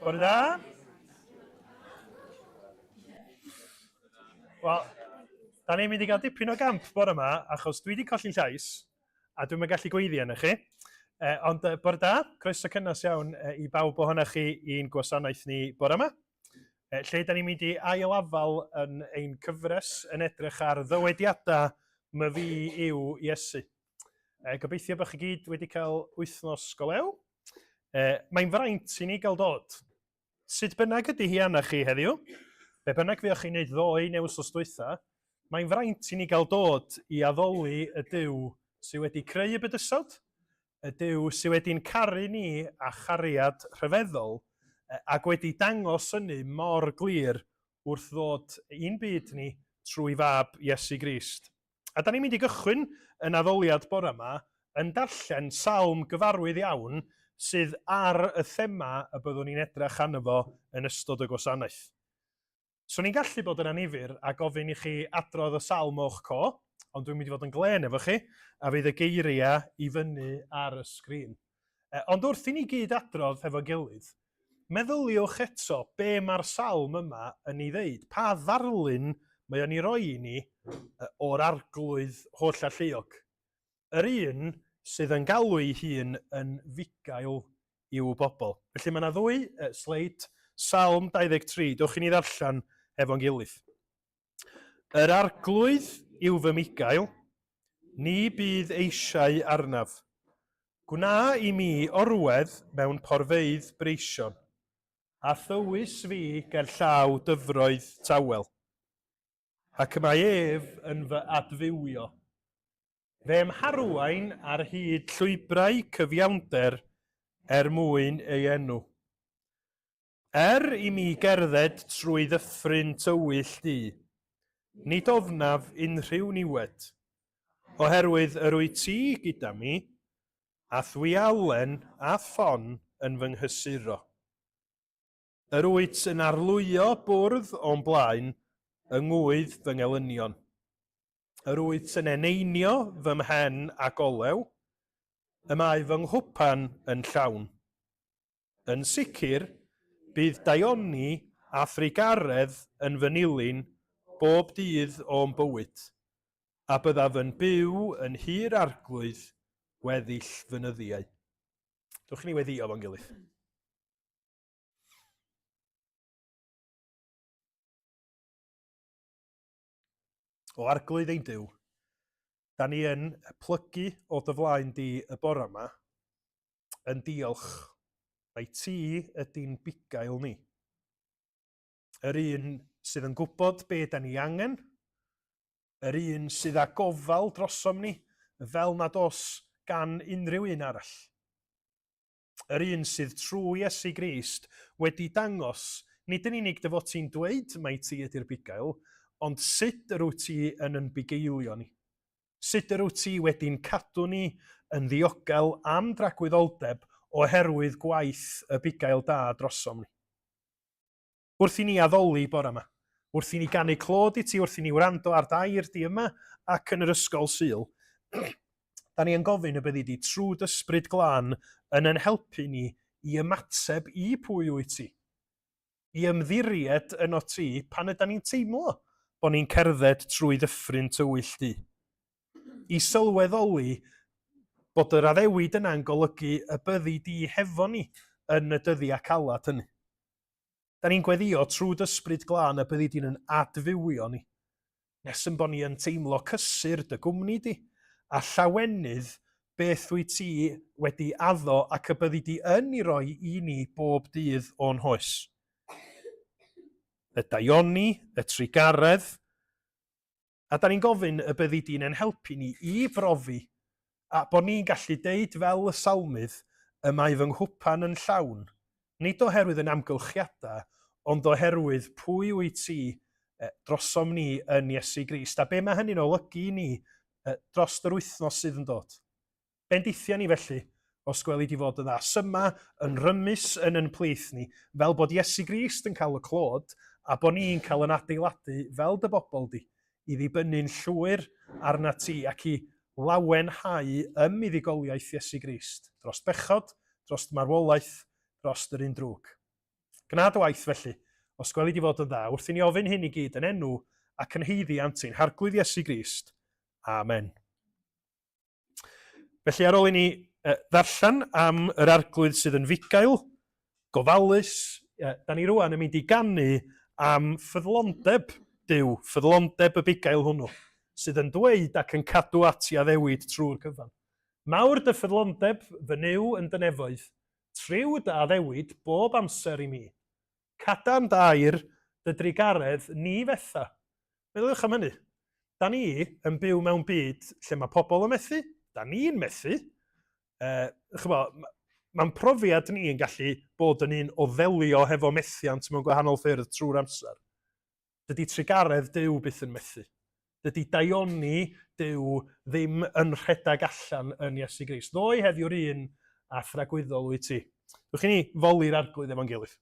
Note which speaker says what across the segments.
Speaker 1: Bore da. Wel, da ni'n mynd i gael dipyn o gamp bore yma, achos dwi wedi colli llais, a dwi'm yn gallu gweiddi arnoch chi. Eh, ond eh, bore da, croeso cynnes iawn eh, i bawb ohonoch chi i'n gwasanaeth ni bore yma. Eh, lle da ni'n mynd i ail-afal yn ein cyfres yn edrych ar ddywediadau myfi yw Iesu. Eh, gobeithio bod chi gyd wedi cael wythnos go lew. Eh, mae'n fraint i ni gael dod. Sut bynnag ydy hi arna chi heddiw, be bynnag fuoch chi'n neud ddoe neu wythnos dwytha, mae'n fraint i ni gael dod i addoli y Duw sydd wedi creu y bydysawd, y Duw sydd wedi'n caru ni â chariad rhyfeddol ac wedi dangos hynny mor glir wrth ddod i'n byd ni trwy fab Iesu Grist. A da ni'n mynd i gychwyn yn addoliad bore yma yn darllen salm gyfarwydd iawn sydd ar y thema y byddwn ni'n edrych arno fo yn ystod y gwasanaeth. Swn i'n gallu bod yn annifyr a gofyn i chi adrodd y salm o'ch co, ond dwi'n mynd i fod yn glên efo chi, a fydd y geiriau i fyny ar y sgrin. Ond wrth i ni gyd adrodd hefo'n gilydd, meddyliwch eto be mae'r salm yma yn ei ddeud, pa ddarlun mae o'n ei roi i ni o'r arglwydd holl-alluog, yr un sydd yn galw ei hun yn fugail i'w bobl. Felly mae yna ddwy sleid, Salm 23, dewch i ni ddarllen hefo'n gilydd. Yr arglwydd yw fy mugail, ni bydd eisiau arnaf. Gwna i mi orwedd mewn porfeydd breision, a thywys fi ger llaw dyfroedd tawel. Ac y mae ef yn fy adfywio. Fe'm harwain ar hyd llwybrau cyfiawnder er mwyn ei enw. Er i mi gerdded trwy ddyffryn tywyll du, nid ofnaf unrhyw niwed, oherwydd yr wyt ti gyda mi, a'th wialen a'th ffon yn fy nghysuro. Yr wyt yn arlwyo bwrdd o'm blaen yng ngŵydd fy ngelynion. Yr wyt yn eneinio fy mhen ag olew, y mae fy nghwpan yn llawn. Yn sicr, bydd daioni a thrugaredd yn fy nilyn bob dydd o'm bywyd, a byddaf yn byw yn nhŷ'r Arglwydd weddill fy nyddiau. Dewch i ni weddïo fo'n gilydd. O Arglwydd ein Duw, da ni yn plygu o dy flaen di y bore yma, yn diolch mai ti ydy'n bugail ni. Yr un sydd yn gwybod be da ni angen, yr un sydd â gofal drosom ni fel nad oes gan unrhyw un arall. Yr un sydd trwy Iesu Grist wedi dangos, nid yn unig dy fod ti'n dweud mai ti ydy'r bugail, ond sut yr wyt ti yn yn bugeilio ni. Sut yr wyt ti wedi'n cadw ni yn ddiogel am dragwyddoldeb oherwydd gwaith y bugail da drosom ni. Wrth i ni addoli bore yma, wrth i ni ganu clod i ti, wrth i ni wrando ar dair di yma ac yn yr ysgol Sul, da ni yn gofyn y byddi di trwy d'ysbryd glân yn yn helpu ni i ymateb i pwy wyt ti, i ymddiried yno ti pan yda ni'n teimlo bod ni'n cerdded trwy ddyffryn tywyll du. I sylweddoli Bod yr addewid yna'n golygu y byddi di hefo ni yn y dyddiau calad hynny. Da ni'n gweddio trwy d'ysbryd glân y byddi di'n yn adfywio ni, nes yn bod ni yn teimlo cysur dy gwmni di, a llawenydd beth wyt ti wedi addo ac y byddi di yn ei roi i ni bob dydd o'n hoes. Y daioni, y trugaredd, A da ni'n gofyn y byddi di'n ein helpu ni i brofi, a bod ni'n gallu deud fel y salmydd, y mae fy nghwpan yn llawn, nid oherwydd yn amgylchiadau, ond oherwydd pwy wyt ti drosom ni yn Iesu Grist, a be mae hynny'n olygu i ni dros yr wythnos sydd yn dod. Bendithia ni felly, os gweli di fod yn dda. Syma yn rymus yn yn plith ni, fel bod Iesu Grist yn cael y clod, a bod ni'n cael yn adeiladu fel dy bobl di, i ddibynnu'n llwyr arnat ti ac i lawenhau ym muddugoliaeth Iesu Grist, dros bechod, dros marwolaeth, dros yr un drwg. Gwna dy waith felly, os gweli di fod yn dda, wrth i ni ofyn hyn i gyd yn enw ac yn haeddiant ein Harglwydd Iesu Grist. Amen. Felly ar ôl i ni ddarllen am yr arglwydd sydd yn fugail, gofalus, da ni rwan yn mynd i ganu am ffyddlondeb Duw, ffyddlondeb y bugail hwnnw, sydd yn dweud ac yn cadw at i addewid trwy'r cyfan. Mawr dy ffyddlondeb, fy Nuw yn dy nefoedd, triw dy addewid bob amser i mi. Cadarn dy air, dy drugaredd, ni fetha. Meddyliwch am hynny. Da ni yn byw mewn byd lle mae pobl yn methu, da ni'n methu. Chymod, mae'n profiad ni yn gallu bod yn un o ddelio hefo methiant mewn gwahanol ffyrdd trwy'r amser. Dydy trugaredd Duw byth yn methu. Dydy daioni Duw ddim yn rhedeg allan yn Iesu Grist. Ddoe heddiw'r un a thragwyddol wyt ti. Dwch i ni foli'r arglwydd efo'n gilydd.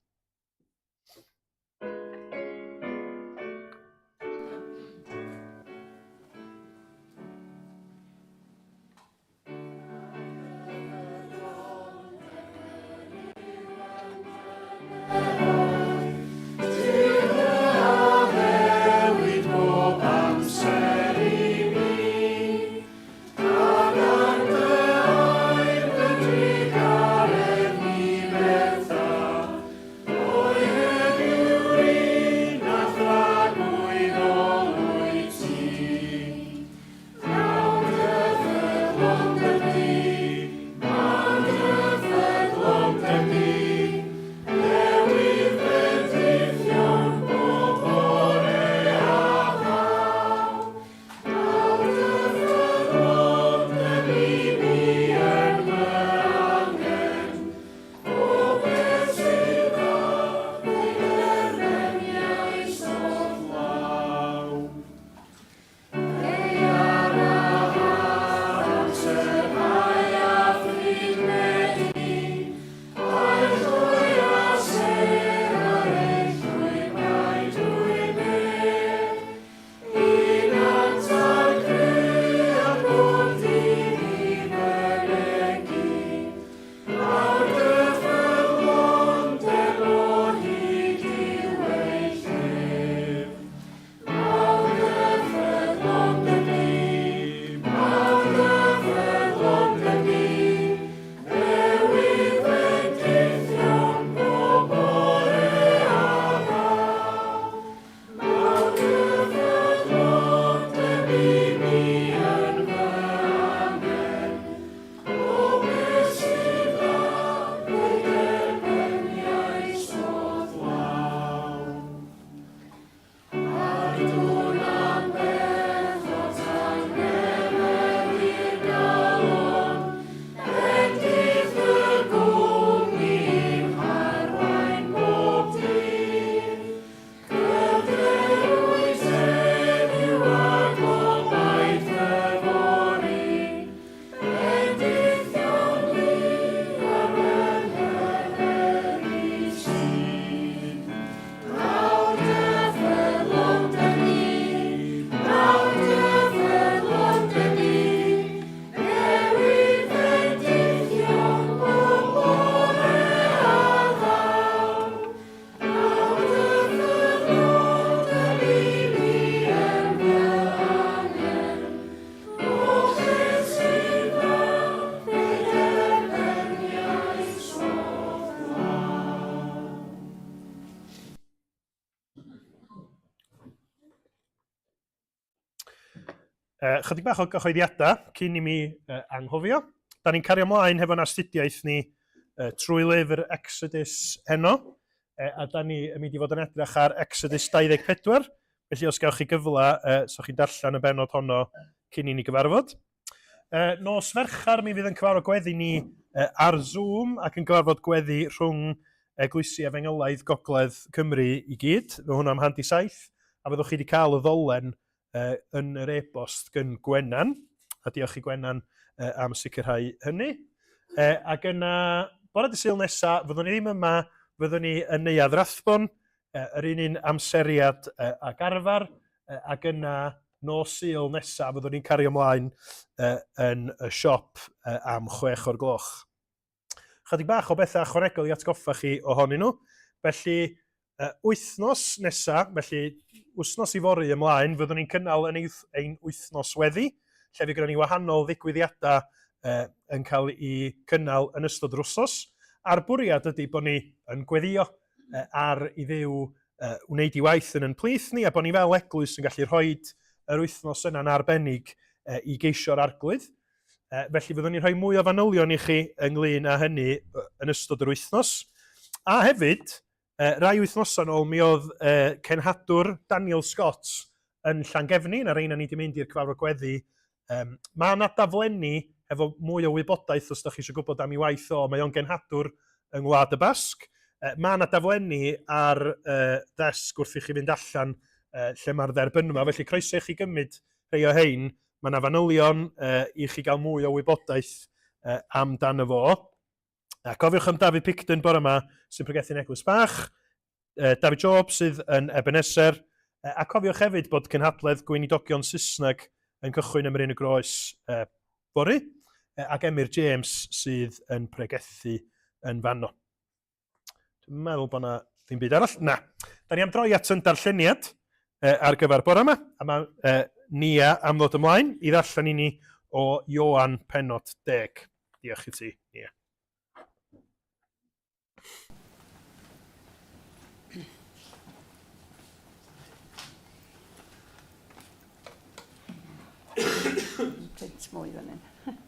Speaker 1: Chydig bach o gyhoeddiadau cyn i mi anghofio. Da ni'n cario ymlaen hefo'n astudiaeth ni trwy lyfr Exodus heno, a da ni yn mynd i fod yn edrych ar Exodus 24, felly os gewch chi gyfle, so chi'n darllen y bennod honno cyn i ni gyfarfod. Nos Fercher mi fydd yn cyfarfod gweddi ni ar Zoom ac yn cyfarfod gweddi rhwng eglwysi efengylaidd Gogledd Cymru i gyd. Fydd hwnna am handy saith, a fyddwch chi wedi cael y ddolen yn yr e-bost gyn Gwenan, a diolch i Gwenan am sicrhau hynny. Ac yna, bore dy Sul nesa, fyddwn ni ddim yma, fyddwn ni yn Neuadd Rathbone, yr un un amseriad ag arfer, ac yna nos Sul nesaf fyddwn ni'n cario ymlaen yn y siop am 6 o'r gloch. Chydig bach o bethau ychwanegol i atgoffa chi ohonyn nhw. Felly, wythnos nesaf, felly wythnos i fory ymlaen, fyddwn ni'n cynnal yn ein wythnos weddi, lle fydd gyda ni wahanol ddigwyddiadau yn cael eu cynnal yn ystod yr wythnos. A'r bwriad ydy bod ni yn gweddio ar i Dduw wneud i waith yn yn plith ni, a bod ni fel eglwys yn gallu rhoi yr wythnos yna'n arbennig i geisio'r arglwydd. Felly fyddwn ni'n rhoi mwy o fanylion i chi ynglyn â hynny yn ystod yr wythnos. A hefyd, rai wythnosau yn ôl, mi oedd cenhadwr Daniel Scott yn Llangefni, na reina ni wedi mynd i'r cyfarfod gweddi. Um, mae yna daflenni efo mwy o wybodaeth os ydych chi eisiau gwybod am ei waith o. Mae o'n genhadwr yng Ngwlad y Basg. Mae yna daflenni ar uh, ddesg wrth i chi fynd allan uh, lle mae'r dderbynfa, felly croeso i chi gymryd rhai o hein. Mae yna fanylion uh, i chi gael mwy o wybodaeth uh, amdano fo. A cofiwch am David Picton bore yma sy'n pregethu'n Eglwys Bach, David Job sydd yn Ebenezer, a cofiwch hefyd bod cynhadledd gweinidogion Saesneg yn cychwyn ym Mryn y Groes fory, ac Emyr James sydd yn pregethu yn fanno. Dwi'n meddwl bod yna ddim byd arall. Na. Da ni am droi at yn darlleniad ar gyfer bore yma, a mae Nia am ddod ymlaen i ddarllen i ni o Ioan penod 10. Diolch i ti, Nia.
Speaker 2: Print mwy fan hyn.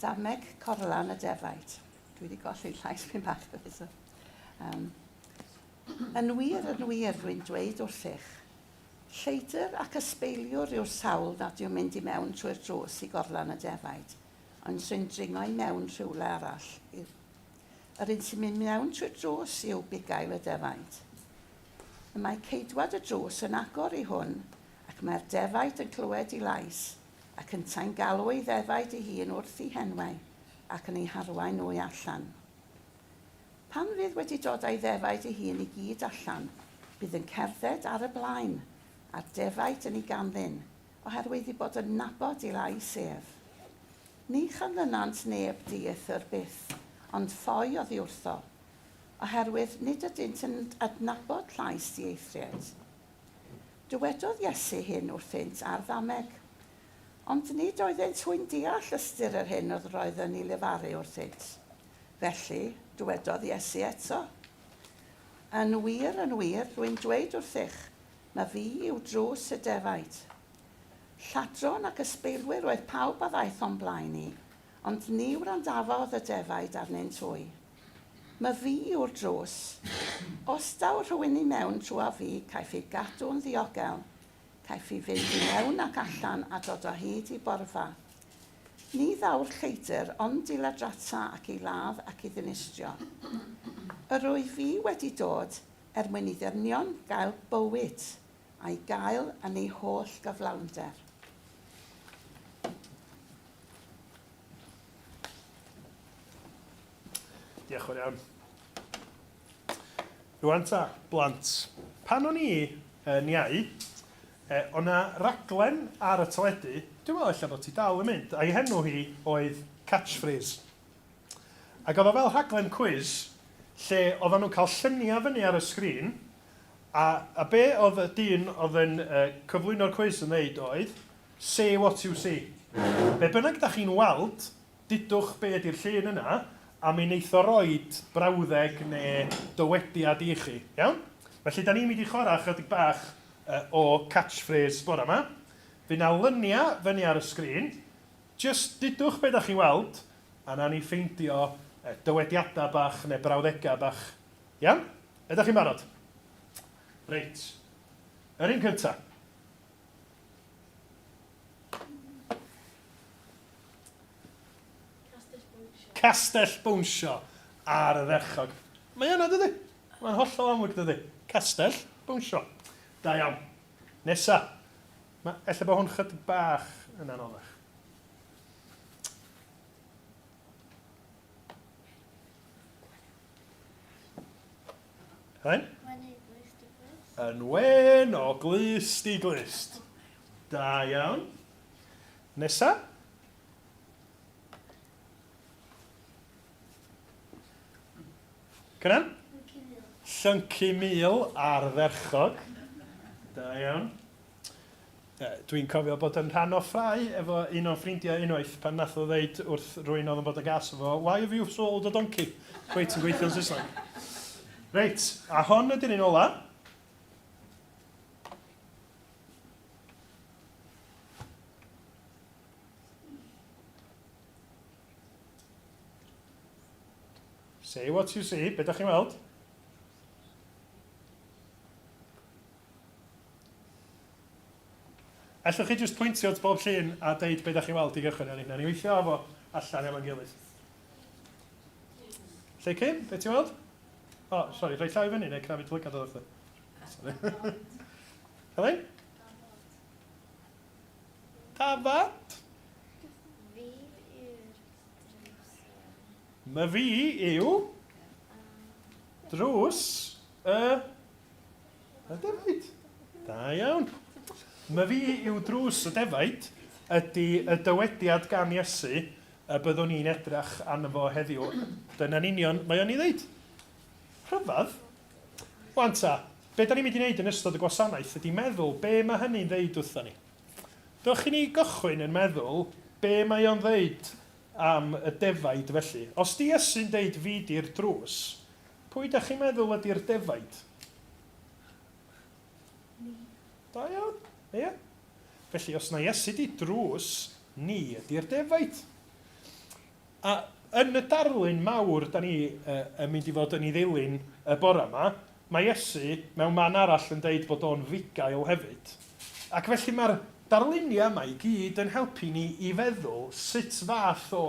Speaker 2: Dameg Corlan y Defaid. Dwi wedi golli llais fi'n bach. So. Um, yn wir, yn wir, rwy'n dweud wrthych, lleidr ac ysbeiliwr yw'r sawl nad yw'n mynd i mewn trwy'r drws i gorlan y defaid, ond sy'n dringo i mewn rhywle arall. Yr un sy'n mynd mewn trwy'r drws yw bugail y defaid. Y mae ceidwad y drws yn agor i hwn, ac mae'r defaid yn clywed i lais, ac yntau'n galw ei ddefaid ei hun wrth ei henwau, ac yn eu harwain nhw i allan. Pan fydd wedi dod â'i ddefaid ei hun i gyd allan, bydd yn cerdded ar y blaen, a'r defaid yn ei ganlyn, oherwydd ei bod yn nabod ei lais ef. Ni chanlynant neb dieithr byth, ond ffoi oddi wrtho, oherwydd nid ydynt yn adnabod llais dieithriaid. Dywedodd Iesu hyn wrthynt ar ddameg. Ond nid oeddent hwy'n deall ystyr yr hyn oedd roedd yn ei lefaru wrthynt. Felly, dywedodd Iesu eto, Yn wir, yn wir, rwy'n dweud wrthych, na fi yw drws y defaid. Lladron ac ysbeilwyr oedd pawb a ddaeth o'm blaen i, ond ni wrandafodd y defaid arnynt hwy. My fi yw'r drws. Os daw rhywun i mewn trwa fi, caiff ei gadw'n ddiogel. Caiff ei fynd i mewn ac allan a dod o hyd i borfa. Ni ddaw'r lleidr ond i ladrata ac i ladd ac i ddinistrio. Yr wyf fi wedi dod er mwyn i ddynion gael bywyd, a'i gael yn ei holl gyflawnder.
Speaker 1: Diolch yn iawn. Rwan ta, blant. Pan o'n i yn iau, e, o na raglen ar y teledu, dwi'n meddwl ella bod ti dal yn mynd, a'i henw hi oedd Catchphrase. Ac oedd o fel rhaglen cwis, lle oedden nhw'n cael lluniau fyny ar y sgrin, a, a be oedd y dyn oedd yn uh, cyflwyno'r cwis yn dweud oedd, say what you see. Be bynnag da chi'n weld, dudwch be ydy'r llun yna, a mi wneith o roid brawddeg neu dywediad i chi. Iawn? Felly, da ni'n mynd i chwarae chydig bach uh, o catchphrase bore yma. Fydd 'na lyniau fyny ar y sgrin. Jyst dudwch be da chi'n weld, a nawn ni ffeindio dywediadau bach neu brawddegau bach. Iawn? Ydych chi'n barod? Reit. Yr un cynta.
Speaker 3: Castell Bownsio.
Speaker 1: Castell Bownsio ar y ddechog. Mae yna, dydy? Mae'n hollol amlwg, dydy? Castell Bownsio. Da iawn. Nesa. Mae, ella bod hwn chydig bach yn anoddach. Helen? Yn wen o glust i glust. Da iawn. Nesa. Cynan? Llyncu mul ardderchog. Da iawn. Dwi'n cofio bod yn rhan o ffrae efo un o'n ffrindiau unwaith pan nath o ddeud wrth rwy'n oedd yn bod yn gas efo, why have you sold a donkey? Cweit yn gweithio'n Saesneg. Reit, a hon ydy'r un ola. Say what you see, be da chi'n weld? Allwch chi jyst pwyntio at bob llun a deud be da chi'n weld i gychwyn arni? Nawn ni weithio efo allan efo'n gilydd. Lle Kim, be ti'n weld? O, oh, sori, rhoi llaw i fyny neu crafu dy lygad o wrtho. Sorry. Helen? Dafad?
Speaker 3: Fi yw'r drws.
Speaker 1: My fi yw drws y y defaid. Da iawn. My fi yw drws y defaid ydy y dywediad gan Iesu y byddwn ni'n edrach arno fo heddiw. Dyna'n union mae o'n ei ddeud. Rhyfedd. Wan ta, be da ni'n mynd i wneud yn ystod y gwasanaeth ydy meddwl be mae hynny'n ddeud wrthon ni. Dewch i ni gychwyn yn meddwl be mae o'n ddeud am y defaid felly. Os di Iesu'n deud fi di'r drws, pwy da chi'n meddwl ydy'r defaid?
Speaker 3: Ni.
Speaker 1: Da iawn, ie. Felly os na Iesu di drws, ni ydy'r defaid. A yn y darlun mawr da ni yn mynd i fod yn ei ddilyn y bore yma, mae Iesu mewn man arall yn deud bod o'n fugail hefyd. Ac felly mae'r darluniau yma i gyd yn helpu ni i feddwl sut fath o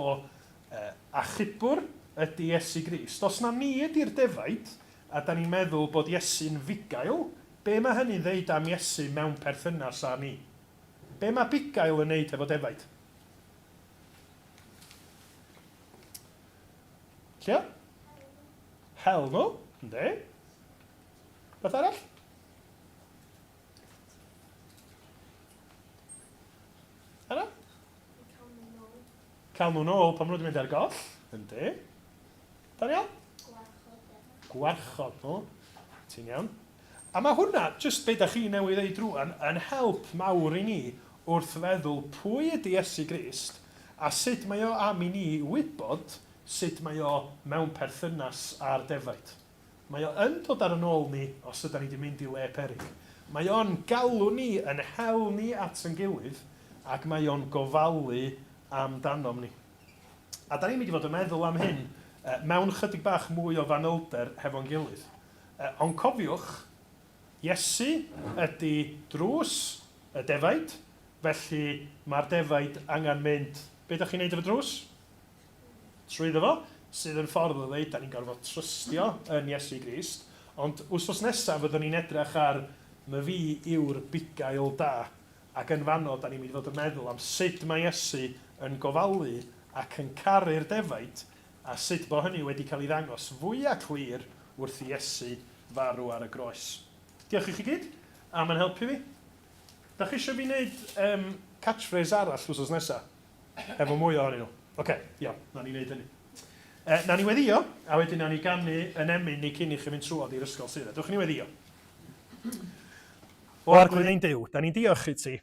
Speaker 1: achubwr ydy Iesu Grist. Os na ni ydy'r defaid, a da ni'n meddwl bod Iesu'n fugail, be mae hynny'n ddeud am Iesu mewn perthynas â ni? Be mae bugail yn neud hefo defaid? Llio? Hel nhw, yndi. Beth arall? Yna? Cael nhw nôl pan maen nhw wedi mynd ar goll. Yndi. Daniel?
Speaker 3: Gwarchod.
Speaker 1: Gwarchod nhw. Ti'n iawn. A mae hwnna, jyst be da chi newydd ddeud rŵan, yn help mawr i ni wrth feddwl pwy ydy Iesu Grist a sut mae o am i ni wybod sut mae o mewn perthynas â'r defaid. Mae o yn dod ar yn ôl ni os ydan ni 'di mynd i le peryg. Mae o'n galw ni, yn hel ni at yn gilydd, ac mae o'n gofalu amdanom ni. A da ni'n mynd i fod yn meddwl am hyn mewn chydig bach mwy o fanylder hefo'n gilydd. Ond cofiwch, Iesu ydy drws y defaid, felly mae'r defaid angen mynd, be dach chi'n neud efo drws? Trwyddo fo, sydd yn ffordd o ddeud da ni'n gorfod trystio yn Iesu Grist. Ond wsos nesaf fyddwn ni'n edrych ar my fi yw'r bugail da, ac yn fanno da ni'n mynd i fod yn meddwl am sut mae Iesu yn gofalu ac yn caru'r defaid, a sut bo hynny wedi cael ei ddangos fwya clir wrth i Iesu farw ar y groes. Diolch i chi gyd am yn helpu fi. Da chi eisiau fi wneud um, catchphrase arall wsos nesa? Efo mwy ohonyn nhw. Oce, okay, iawn, na ni wneud hynny. E, na ni weddio, a wedyn na ni ganu yn emyn ni cyn i chi fynd trwodd i'r ysgol sydd. Dewch i ni weddio. O Arglwydd ein Duw, da ni'n diolch i ti.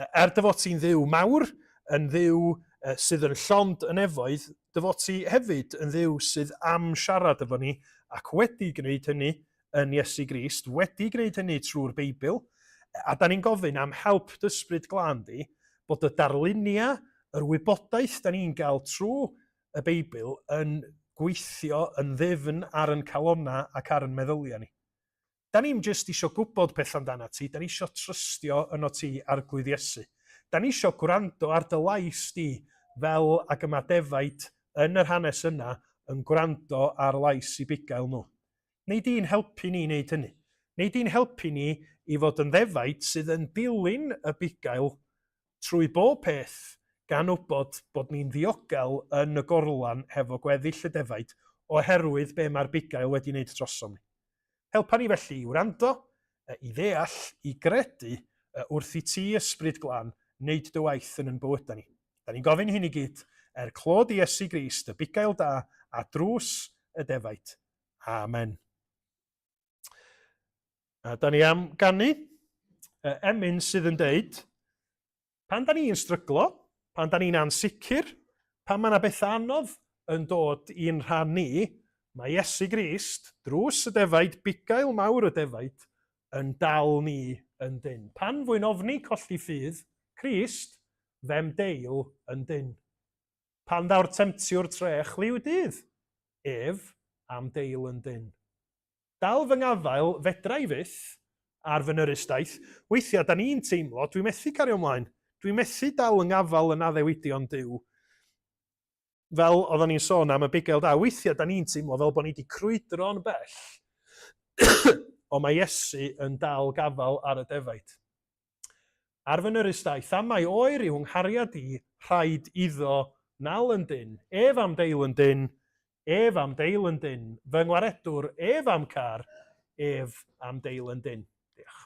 Speaker 1: Er dy fod ti'n dduw mawr, yn dduw sydd yn llond y nefoedd, dy fod ti hefyd yn dduw sydd am siarad efo ni ac wedi gwneud hynny yn Iesu Grist, wedi gwneud hynny trwy'r Beibl. A da ni'n gofyn am help dy Ysbryd Glân di, bod y darluniau, yr wybodaeth da ni'n gael trwy y Beibl yn gweithio yn ddyfn ar yn calonnau ac ar yn meddyliau ni. Da ni'm jyst isio gwybod pethau amdanat ti, da ni isio trystio yno ti, Arglwydd Iesu. Da ni isio gwrando ar dy lais di fel ag y mae defaid yn yr hanes yna yn gwrando ar lais i bugail nhw. Nei di'n helpu ni i wneud hynny? Nei di'n helpu ni i fod yn ddefaid sydd yn dilyn y bugail trwy bob peth gan wybod bod ni'n ddiogel yn y gorlan hefo gweddill y defaid oherwydd be mae'r bugail wedi wneud drosom ni. Helpa ni felly i wrando, i ddeall, i gredu wrth i ti, Ysbryd Glân, wneud dy waith yn yn bywydau ni. Da ni'n gofyn hyn i gyd er clod i Iesu Grist, y bugail da a drws y defaid. Amen. A da ni am ganu emyn sydd yn deud, pan da ni'n stryglo, pan da ni'n ansicr, pan mae yna bethau anodd yn dod i'n rhan ni, mae Iesu Grist, drws y defaid, bugail mawr y defaid, yn dal ni yn dynn. Pan fwy'n ofni colli ffydd, Crist, fe'm deil yn dynn. Pan ddaw'r temtiwr trech liw dydd, ef am deil yn dynn. Dal fy ngafael fedra i fyth ar fy nyrus daith. Weithiau da ni'n teimlo, dwi methu cario mlaen. Dwi methu dal yng ngafal yn addewidion Duw. Fel oedden ni'n sôn am y bugail da, weithiau da ni'n teimlo fel bod ni wedi crwydro'n bell, ond mae Iesu yn dal gafael ar y defaid. Ar fy nyrus daith, am mai oer yw 'nghariad i, rhaid iddo nal yn dynn, ef a'm deil yn dynn, ef a'm deil yn dynn, fy ngwaredwr, ef a'm car, ef a'm deil yn dynn. Diolch.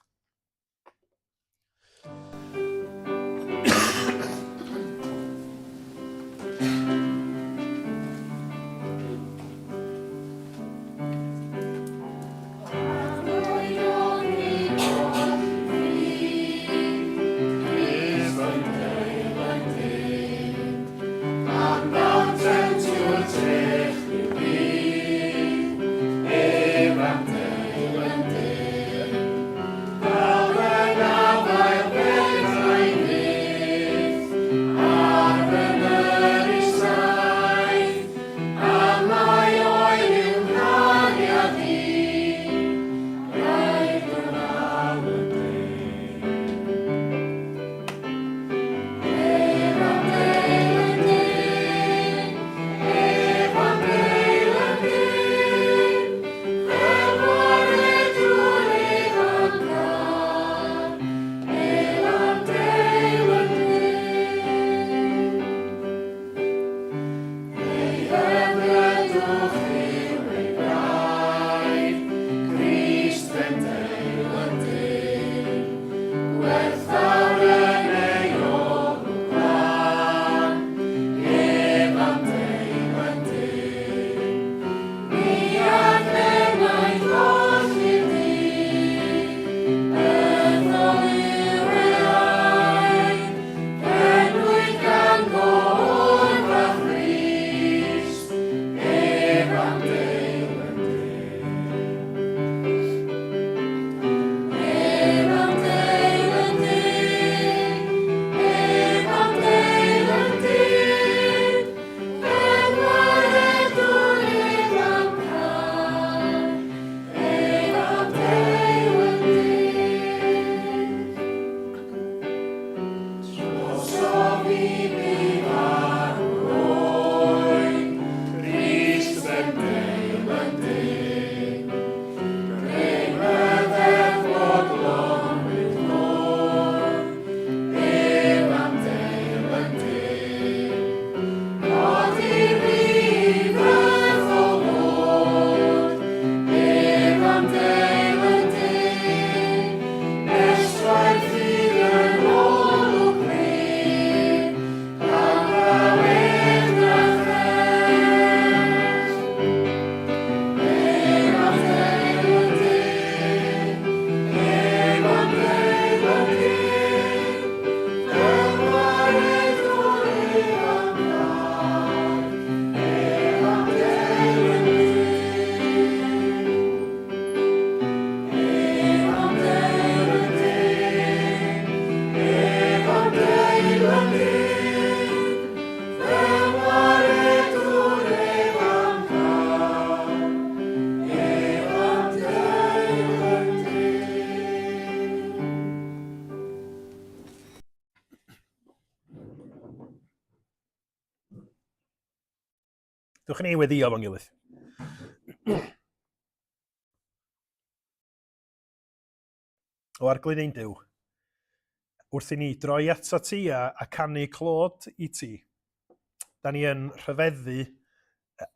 Speaker 1: Dwch ni weddio fo'n gilydd. O arglwydd ein Duw, wrth i ni droi ato ti a, a canu clod i ti, da ni yn rhyfeddu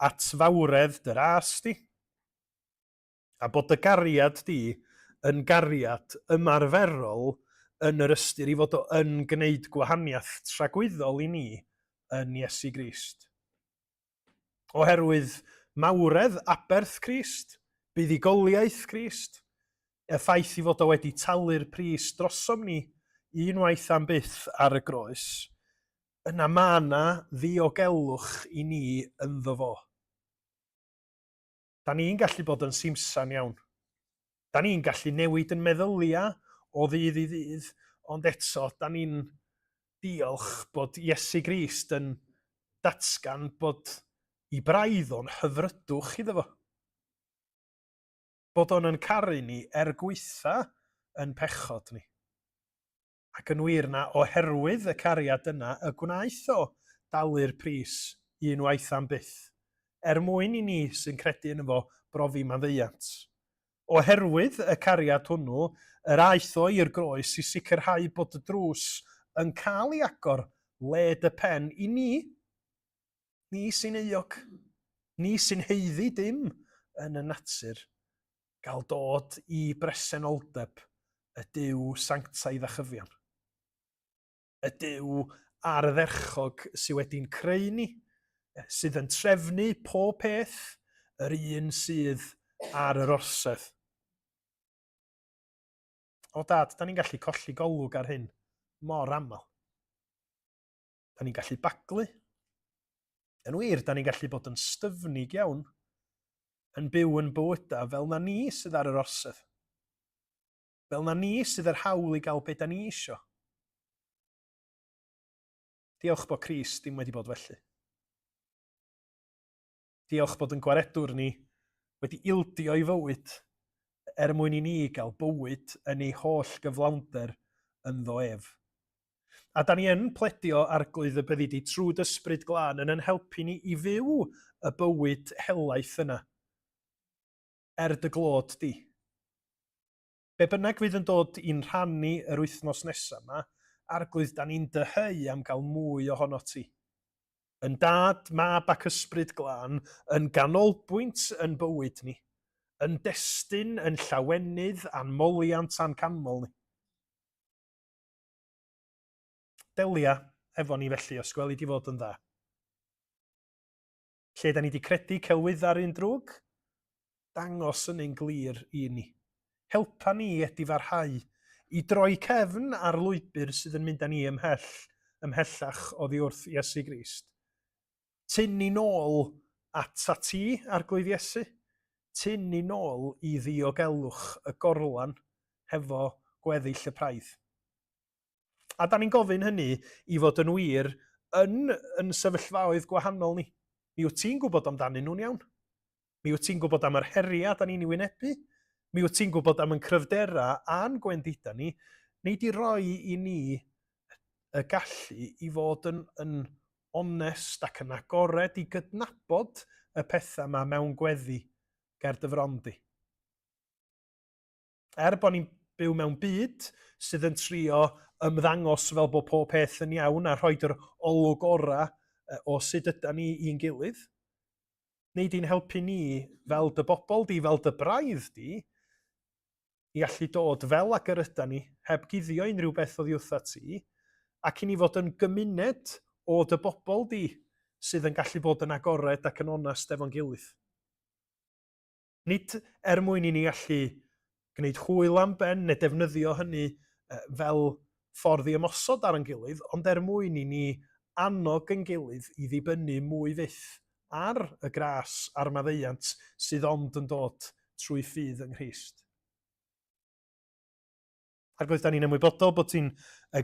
Speaker 1: at fawredd dy ras di, a bod dy gariad di yn gariad ymarferol yn yr ystyr i fod o yn gwneud gwahaniaeth tragwyddol i ni yn Iesu Grist. Oherwydd mawredd aberth Crist, buddugoliaeth Crist, y ffaith i fod o wedi talu'r pris drosom ni unwaith am byth ar y groes, yna mae yna ddiogelwch i ni ynddo fo. Da ni'n gallu bod yn simsan iawn. Da ni'n gallu newid yn meddyliau o ddydd i ddydd, ond eto, da ni'n diolch bod Iesu Grist yn datgan bod i braidd o'n hyfrydwch iddo fo. Bod o'n yn caru ni er gwaetha yn pechod ni. Ac yn wir na oherwydd y cariad yna y gwnaeth o dalu'r pris un waith am byth, er mwyn i ni sy'n credu yno fo brofi maddeuant. Oherwydd y cariad hwnnw, yr aeth o i'r groes i sicrhau bod y drws yn cael ei agor led y pen i ni, ni sy'n euog, ni sy'n haeddu dim yn y natur, gael dod i bresenoldeb y Duw sanctaidd a chyfiawn. Y Duw ardderchog sydd wedi'n creu ni, sydd yn trefnu pob peth, yr un sydd ar yr orsedd. O dad, da ni'n gallu colli golwg ar hyn mor aml. Da ni'n gallu baglu. Yn wir, da ni'n gallu bod yn styfnig iawn, yn byw yn bywydau fel na ni sydd ar yr orsedd. Fel na ni sydd yr hawl i gael be da ni isio. Diolch bod Crist ddim wedi bod felly. Diolch bod yn gwaredwr ni wedi ildio i fywyd er mwyn i ni gael bywyd yn ei holl gyflawnder ynddo ef. A da ni yn pledio Arglwydd y byddi di trwy d'Ysbryd Glân yn yn helpu ni i fyw y bywyd helaeth yna er dy glod di. Be bynnag fydd yn dod i'n rhan ni yr wythnos nesaf yma, Arglwydd, da ni'n dyheu am gael mwy ohonot ti. Yn Dad, Mab ac Ysbryd Glân, yn ganolbwynt yn bywyd ni, yn destun, yn llawenydd a'n moliant a'n canmol ni. Delia efo ni felly, os gweli di fod yn dda. Lle da ni 'di credu celwyddau'r un drwg? Dangos hynny'n glir i ni. Helpa ni i edifarhau, i droi cefn ar lwybr sydd yn mynd â ni ymhell, ymhellach oddi wrth Iesu Grist. Tyn ni nôl atat ti, Arglwydd Iesu. Tyn ni nôl i ddiogelwch y gorlan hefo gweddill y praidd. A da ni'n gofyn hynny i fod yn wir yn yn sefyllfaoedd gwahanol ni. Mi wyt ti'n gwybod amdanyn nhw'n iawn. Mi wyt ti'n gwybod am yr heriau da ni'n ei wynebu. Mi wyt ti'n gwybod am yn cryfderau a'n gwendidau ni. Nei di roi i ni y gallu i fod yn, yn onest ac yn agored i gydnabod y pethau yma mewn gweddi ger dy fron di. Er bod ni'n byw mewn byd sydd yn trio ymddangos fel bod pob peth yn iawn a rhoi'r olwg orau o sut yda ni i'n gilydd, neu di'n helpu ni fel dy bobl di, fel dy braidd di, i allu dod fel ag yr yda ni, heb guddio unrhyw beth oddi wrtha ti, ac i ni fod yn gymuned o dy bobl di sydd yn gallu bod yn agored ac yn onest efo'n gilydd. Nid er mwyn i ni allu gwneud hwyl am ben neu defnyddio hynny fel ffordd i ymosod ar ein gilydd, ond er mwyn i ni annog ein gilydd i ddibynnu mwy fyth ar y gras a'r maddeuant sydd ond yn dod trwy ffydd yng Nghrist. Arglwydd, da ni'n ymwybodol bod ti'n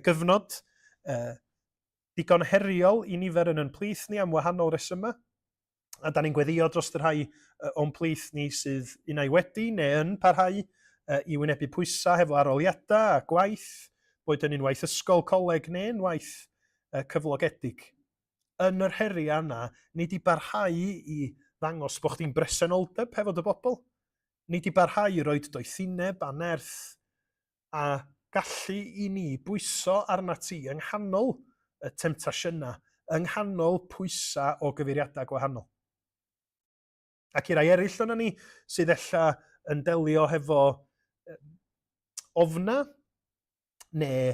Speaker 1: gyfnod digon heriol i nifer yn yn plith ni am wahanol resymau. A da ni'n gweddio dros y rhai o'n plith ni sydd unai wedi neu yn parhau i wynebu pwysau hefo aroliadau a gwaith, boed yn unwaith ysgol, coleg neu'n waith cyflogedig. yn yr heriau yna, nid i barhau i ddangos bod chdi'n bresenoldeb hefo dy bobl, nid i barhau i roed doethineb a nerth a gallu i ni bwyso arnat ti yng nghanol y temtasiynau, yng nghanol pwysau o gyfeiriadau gwahanol. Ac i rai eraill o'na ni sydd ella yn delio hefo ofna neu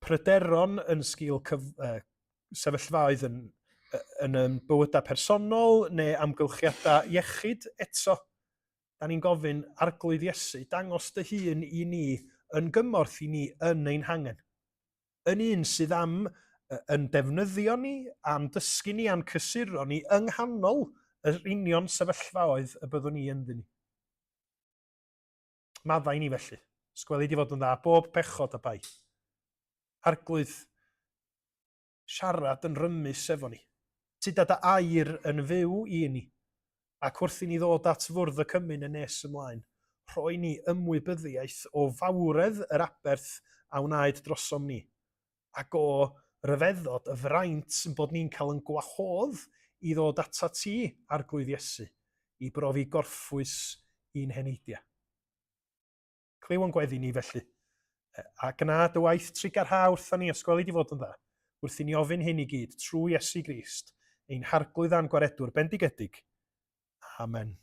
Speaker 1: pryderon yn sgil cyf, sefyllfaoedd yn, yn yn bywydau personol neu amgylchiadau iechyd eto. Da ni'n gofyn, Arglwydd Iesu, dangos dy hun i ni yn gymorth i ni yn ein hangen. Yn un sydd am yn defnyddio ni, a'n dysgu ni, a'n cysuro ni yng nghanol yr union sefyllfaoedd y byddwn ni ynddyn ni. Maddau ni felly. Sgweli di fod yn dda bob pechod a bai. Arglwydd, siarad yn rymus efo ni. Tyda dy air yn fyw i ni, ac wrth i ni ddod at fwrdd y cymun yn nes ymlaen, rhoi ni ymwybyddiaeth o fawredd yr aberth a wnaed drosom ni, ac o ryfeddod y fraint yn bod ni'n cael yn gwahodd i ddod atat ti, Arglwydd Iesu, i brofi gorffwys i'n heneidiau. Clyw o'n gweddi ni felly, a gwna dy waith trugarha wrtho ni, os gweli di fod yn dda, wrth i ni ofyn hyn i gyd trwy Iesu Grist, ein Harglwydd a'n Gwaredwr bendigedig. Amen.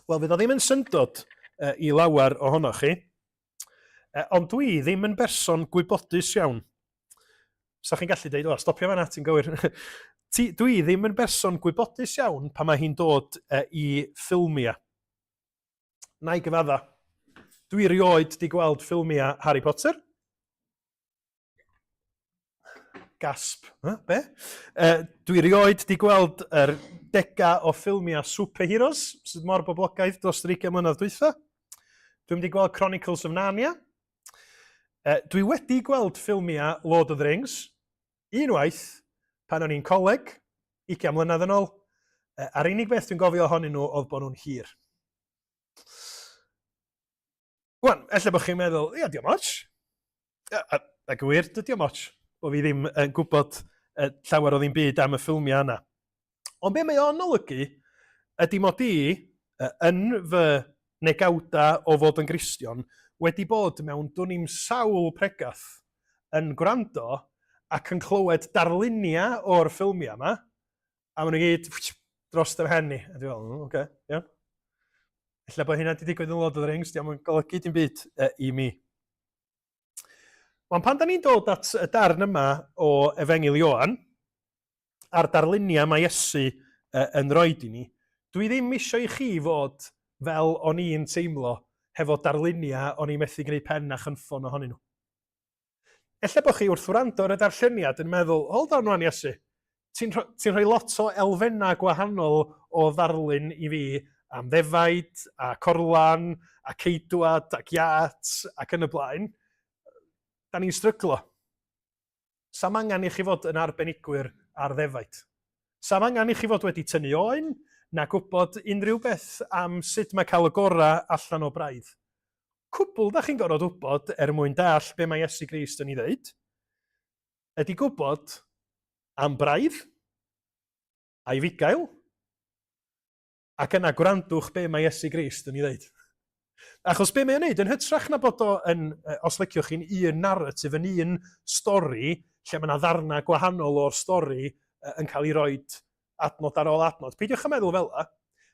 Speaker 1: Wel, fydd o ddim yn syndod uh, i lawer ohonoch chi, uh, ond dwi ddim yn berson gwybodus iawn. Sa chi'n gallu dweud, o, stopio fan'na, ti'n gywir. Ti, dwi ddim yn berson gwybodus iawn pan mae hi'n dod uh, i ffilmiau. Na i gyfadda. Dwi rioed di gweld ffilmiau Harry Potter. Gasp. Huh? Be? Dwi rioed di gweld yr dega o ffilmiau superheroes sydd mor boblogaidd dros yr 20 mlynedd dwytha. Dwi'n wedi gweld Chronicles of Narnia. Dwi wedi gweld ffilmiau Lord of the Rings. Unwaith, pan o'n i'n coleg, 20 mlynedd yn ôl. A'r unig beth dwi'n gofio ohonyn nhw oedd bod nhw'n hir. Wan, ella bod chi'n meddwl, ia, diolch ots. A, a gwir, dydy o'm ots bod fi ddim yn gwybod llawer o ddim byd am y ffilmiau yna. Ond be mae o'n olygu ydy mod i, yn fy negawda o fod yn Gristion, wedi bod mewn dwn i'm sawl pregath yn gwrando ac yn clywed darluniau o'r ffilmiau yma, a maen nhw gyd dros dy mhen i. A dwi'n fel, oce, okay, iawn. Ella bod hynna wedi digwydd yn Lord of the Rings, diolch yn golygu dim byd i mi. Ond pan da ni'n dod at y darn yma o Efengyl Ioan, a'r darluniau mae Iesu yn rhoi i ni, dwi ddim eisiau i chi fod fel o'n i'n teimlo hefo darluniau o'n i'n methu gwneud pen a chynffon ohonyn nhw. Ella bod chi wrth wrando ar y darlleniad yn meddwl, hold on wan Iesu, ti'n rhoi, ti rhoi lot o elfennau gwahanol o ddarlun i fi am ddefaid a corlan a ceidwad ac iat ac yn y blaen. Da ni'n stryglo. Sam angen i chi fod yn arbenigwyr ar ddefaid. Sam angen i chi fod wedi tynnu oen na gwybod unrhyw beth am sut mae cael y gorau allan o braidd. Cwbl da chi'n gorfod wybod er mwyn deall be mae Iesu Grist yn ei ddeud, ydy gwybod am braidd a'i fugail, ac yna gwrandwch be mae Iesu Grist yn ei ddeud. Achos be mae'n neud, yn hytrach na bod o yn, os liciwch chi'n un narrative, yn un stori, lle mae yna ddarnau gwahanol o'r stori yn cael ei roed adnod ar ôl adnod. Peidiwch â meddwl fel 'na.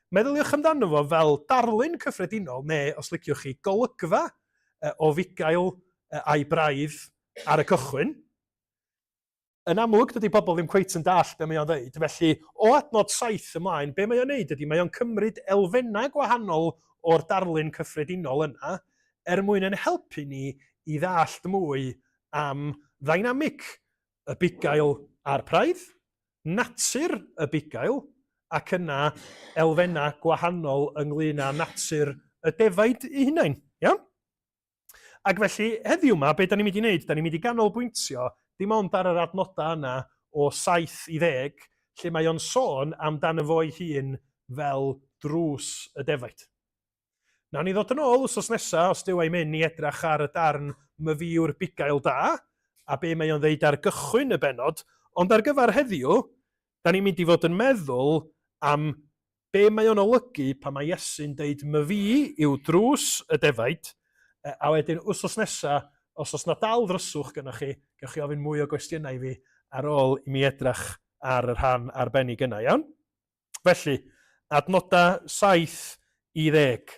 Speaker 1: Meddyliwch amdano fo fel darlun cyffredinol, neu, os liciwch chi, golygfa o fugail a'i braidd ar y cychwyn. Yn amlwg, dydy pobl ddim cweit yn dallt be mae o'n ddeud, felly o adnod 7 ymlaen, be mae o'n neud ydy mae o'n cymryd elfennau gwahanol o'r darlun cyffredinol yna er mwyn yn helpu ni i ddallt mwy am ddynamic y bugail a'r praidd, natur y bugail, ac yna elfennau gwahanol ynglyn â natur y defaid eu hunain. Iawn? Ac felly, heddiw yma, be da ni'n mynd i wneud? Da ni'n mynd i ganolbwyntio dim ond ar yr adnodau yna o 7 i 10, lle mae o'n sôn amdano fo'i hun fel drws y defaid. Nawn ni ddod yn ôl wsos nesa, os Duw a'i myn, i edrach ar y darn Myfïwr Bugail Da, a be mae o'n ddeud ar gychwyn y bennod, ond ar gyfer heddiw, da ni'n mynd i fod yn meddwl am be mae o'n olygu pan mae Iesu'n deud myfi yw drws y defaid, a wedyn wsos nesa, os oes na dal ddryswch gynnwch chi, gewch chi ofyn mwy o gwestiynau i fi ar ôl i mi edrach ar y rhan arbennig yna, iawn? Felly, adnodau 7 i ddeg.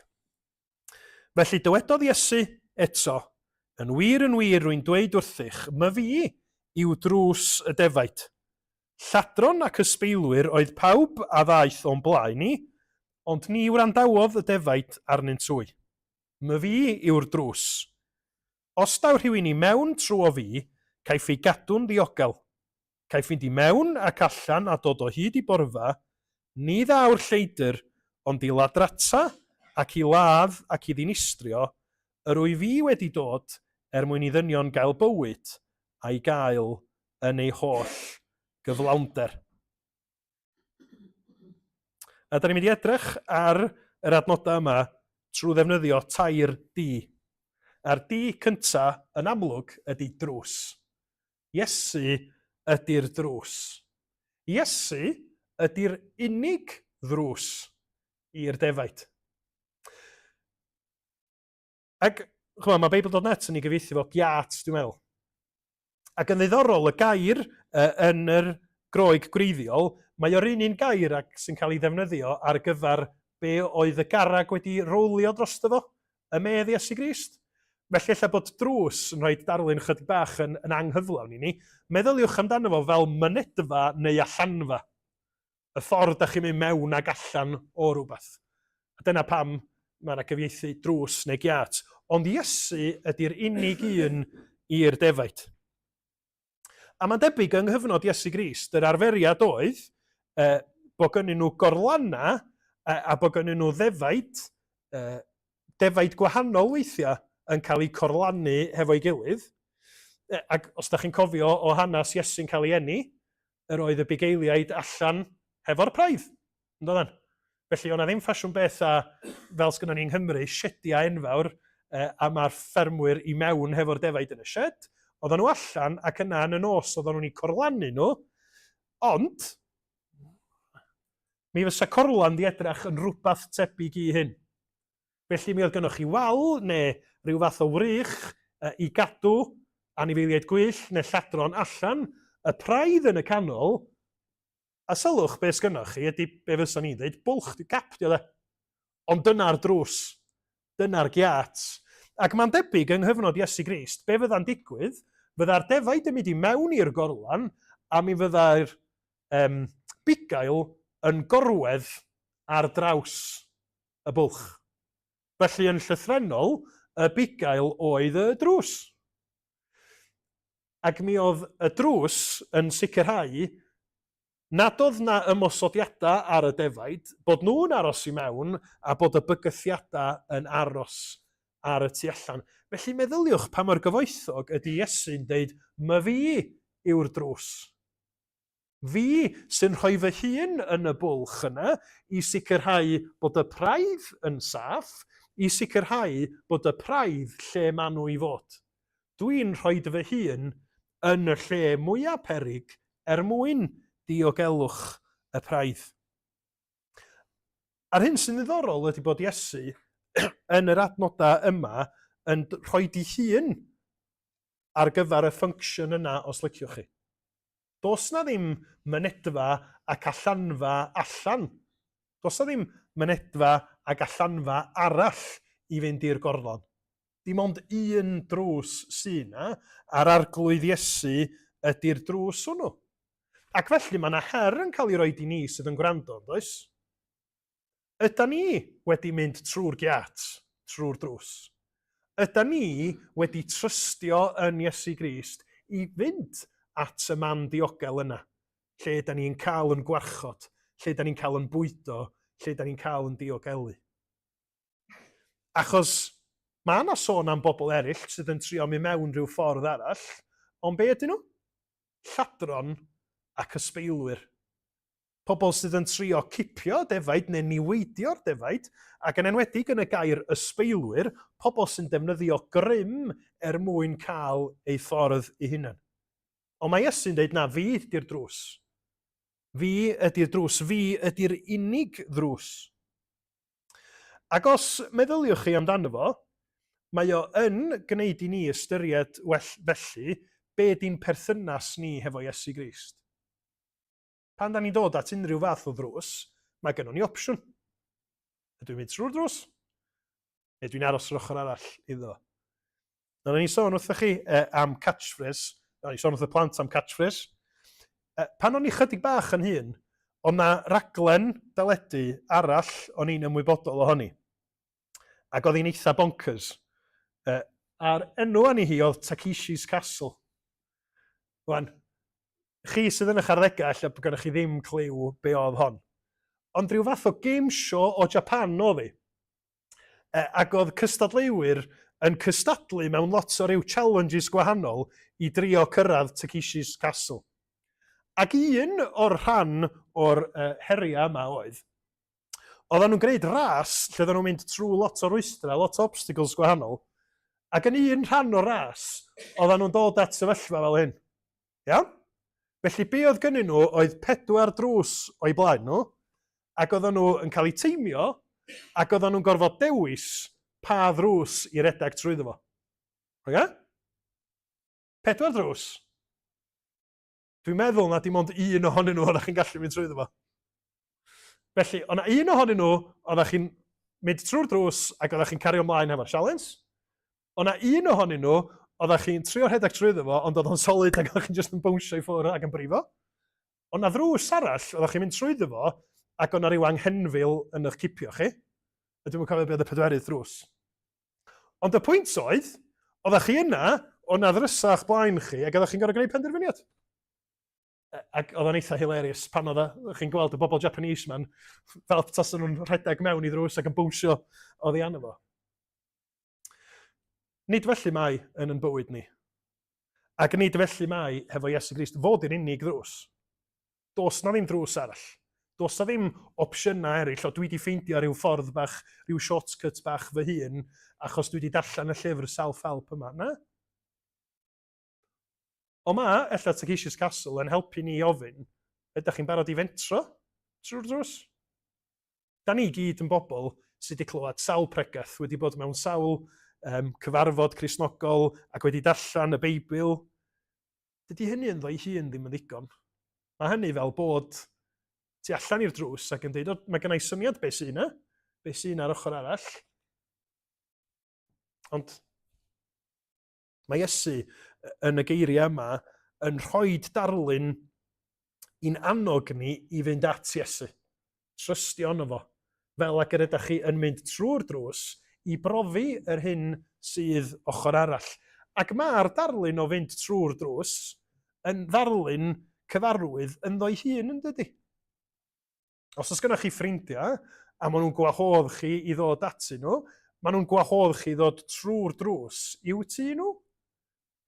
Speaker 1: Felly dywedodd Iesu eto, Yn wir, yn wir, rwy'n dweud wrthych, myfi yw drws y defaid. Lladron ac ysbeilwyr oedd pawb a ddaeth o'm blaen i, ond ni wrandawodd y defaid arnynt hwy. Myfi yw'r drws. Os daw rhywun i mewn trwo fi, caiff ei gadw'n ddiogel. Caiff fynd i mewn ac allan a dod o hyd i borfa, ni ddaw'r lleidr ond i ladrata ac i ladd ac i ddinistrio, yr wyf fi wedi dod er mwyn i ddynion gael bywyd a'i gael yn ei holl gyflawnder. A da ni'n mynd i edrych ar yr adnodau yma trwy ddefnyddio tair D. A'r D cynta yn amlwg ydy drws. Iesu ydy'r drws. Iesu ydy'r unig ddrws i'r defaid. Ac, chymod, mae Bible.net yn ei gyfieithu fo giat, dwi'n meddwl. Ac yn ddiddorol, y gair uh, yn yr Groeg gwreiddiol, mae o'r un un gair ac sy'n cael ei ddefnyddio ar gyfer be oedd y garag wedi rowlio drosto fo, y medd Iesu Grist. Felly ella bod drws yn rhoi darlun chydig bach yn, yn anghyflawn i ni. Meddyliwch amdano fo fel mynedfa neu allanfa. Y ffordd da chi'n mynd mewn ag allan o rhywbeth. A dyna pam mae yna gyfieithu drws neu giât. Ond Iesu ydy'r unig un i'r defaid. A mae'n debyg yng nghyfnod Iesu Grist, yr arferiad oedd eh, bod gynnyn nhw gorlanna a, a bod gynnyn nhw ddefaid, eh, defaid gwahanol weithiau yn cael eu corlannu hefo'i gilydd. Eh, ac os da chi'n cofio o hanes Iesu'n cael ei eni, yr oedd y bugeiliaid allan hefo'r praidd. Yn doeddan? Felly, o'na ddim ffasiwn beth a, fel sgynnon ni yng Nghymru, siediau enfawr, eh, a mae'r ffermwyr i mewn hefo'r defaid yn y shed. Oedden nhw allan, ac yna yn y nos oedden nhw'n eu corlannu nhw, ond mi fysa corlan di edrach yn rhywbeth tebyg i hyn. Felly mi oedd gynnoch chi wal neu rhyw fath o wrych i gadw anifeiliaid gwyllt neu lladron allan, y praidd yn y canol, A sylwch, be sgynnoch chi ydy be fysa ni'n dweud, bwlch, gap di o de. Ond dyna'r drws, dyna'r giât. Ac mae'n debyg yng nghyfnod Iesu Grist, be fydda'n digwydd, fydda'r defaid yn mynd i mewn i'r gorlan a mi fyddai'r um, bugail yn gorwedd ar draws y bwlch. Felly yn llythrennol, y bugail oedd y drws. Ac mi oedd y drws yn sicrhau nad oedd 'na ymosodiadau ar y defaid, bod nhw'n aros i mewn a bod y bygythiadau yn aros ar y tu allan. Felly meddyliwch pa mor gyfoethog ydy Iesu'n deud, 'My fi yw'r drws. Fi sy'n rhoi fy hun yn y bwlch yna i sicrhau bod y praidd yn saff, i sicrhau bod y praidd lle maen nhw i fod. Dwi'n rhoi fy hun yn y lle mwya' peryg er mwyn diogelwch y praidd. A'r hyn sy'n ddiddorol ydy bod Iesu yn yr adnodau yma yn rhoi di hun ar gyfer y function yna os liciwch chi. Does 'na ddim mynedfa ac allanfa allan. Does 'na ddim mynedfa ac allanfa arall i fynd i'r gorlon. Dim ond un drws sy 'na, a'r Arglwydd Iesu ydy'r drws hwnnw. Ac felly mae 'na her yn cael ei roed i ni sydd yn gwrando, yn does? Ydan ni wedi mynd trwy'r giât, trwy'r drws? Ydan ni wedi trystio yn Iesu Grist i fynd at y man diogel yna, lle ydan ni'n cael yn gwarchod, lle ydan ni'n cael yn bwydo, lle ydan ni'n cael yn diogelu? Achos mae yna sôn am bobl eraill sydd yn trio mynd mewn rhyw ffordd arall, ond be ydyn nhw? Lladron ac ysbeilwyr. Pobl sydd yn trio cipio defaid neu niweidio'r defaid, ac yn enwedig yn y gair ysbeilwyr, pobl sy'n defnyddio grym er mwyn cael eu ffordd eu hunain. Ond mae Iesu'n dweud, na, fi ydy'r drws. Fi ydy'r drws, fi ydy'r unig ddrws. Ac os meddyliwch chi amdano fo, mae o yn gwneud i ni ystyried well felly be di'n perthynas ni hefo Iesu Grist. Pan da ni'n dod at unrhyw fath o ddrws, mae gynnon ni opsiwn. Ydw i'n mynd trwy'r drws? Neu dwi'n aros yr ochr arall iddo? Nawr, o'n i'n sôn wrthych chi am catchphrase, o'n i'n sôn wrth y plant am catchphrase. Pan o'n i chydig bach yn hŷn, oedd 'na raglen deledu arall o'n i'n ymwybodol ohoni. Ac oedd hi'n eitha bonkers. A'r enw arni hi oedd Takeshi's Castle. Wan, chi sydd yn eich arddegau, ella bod gennych chi ddim cliw be oedd hon. Ond rhyw fath o game show o Japan oedd hi. Ac oedd cystadleuwyr yn cystadlu mewn lot o ryw challenges gwahanol i drio cyrraedd Takeshi's Castle. Ac un o'r rhan o'r heriau yma oedd, oedden nhw'n gwneud ras lle oedden nhw'n mynd trwy lot o rwystrau, lot o obstacles gwahanol, ac yn un rhan o'r ras, oedden nhw'n dod at sefyllfa fel hyn. Iawn? Felly be oedd gynnyn nhw oedd pedwar drws o'i blaen nhw, ac oedden nhw yn cael eu teimio, ac oedden nhw'n gorfod dewis pa ddrws i redeg trwyddo fo. Oce? Pedwar drws. Dwi'n meddwl na dim ond un ohonyn nhw oeddech chi'n gallu mynd trwyddo fo. Felly, o'na un ohonyn nhw oeddech chi'n mynd trwy'r drws ac oeddech chi'n cario ymlaen hefo'r sialens. O'na un ohonyn nhw oeddech chi'n trio rhedeg trwyddo fo, ond oedd o'n solid ac oeddech chi'n just yn bownsio i ffwrdd ac yn brifo. O'na ddrws arall oeddech chi'n mynd trwyddo fo ac o'na rhyw anghenfil yn eich cipio chi. A dwi'm yn cofio be oedd y pedwerydd drws. Ond y pwynt oedd, oeddech chi yna, oedd 'na ddrysau o'ch blaen chi, ac oeddech chi'n gorfod gwneud penderfyniad. Ac oedd o'n eitha hilarious pan oedd chi'n gweld y bobl Japanese ma'n fel tasen nhw'n rhedeg mewn i ddrws ac yn bownsio oddi arno fo. Nid felly mae yn yn bywyd ni. Ac nid felly mae hefo Iesu Grist fod i'r unig ddrws. Does 'na ddim drws arall. Does 'na ddim opsiynau eraill. O, dwi 'di ffeindio rhyw ffordd bach, rhyw shortcut bach fy hun, achos dwi 'di darllen y llyfr self-help yma. Na. Ond mae, ella, Takeshi's Castle yn helpu ni i ofyn, ydych chi'n barod i fentro trwy'r drws? Da ni gyd yn bobl sydd wedi clywed sawl pregeth, wedi bod mewn sawl um, cyfarfod Cristnogol ac wedi darllen y Beibl. Dydy hynny ynddo'i hun ddim yn ddigon. Mae hynny fel bod tu allan i'r drws ac yn dweud, o, mae gennau syniad beth sy'n yna, beth sy'n ar ochr arall. Ond mae Iesu yn y geiriau yma yn rhoi darlun i'n annog ni i fynd at Iesu. Trystio yno fo, fel ag yr ydych chi yn mynd trwy'r drws i brofi yr hyn sydd ochr arall. Ac mae'r darlun o fynd trwy'r drws yn ddarlun cyfarwydd ynddo'i hun, yn dydy? Os oes gennych chi ffrindiau a maen nhw'n gwahodd chi i ddod atyn nhw, maen nhw'n gwahodd chi i ddod trwy'r drws i'w tŷ nhw.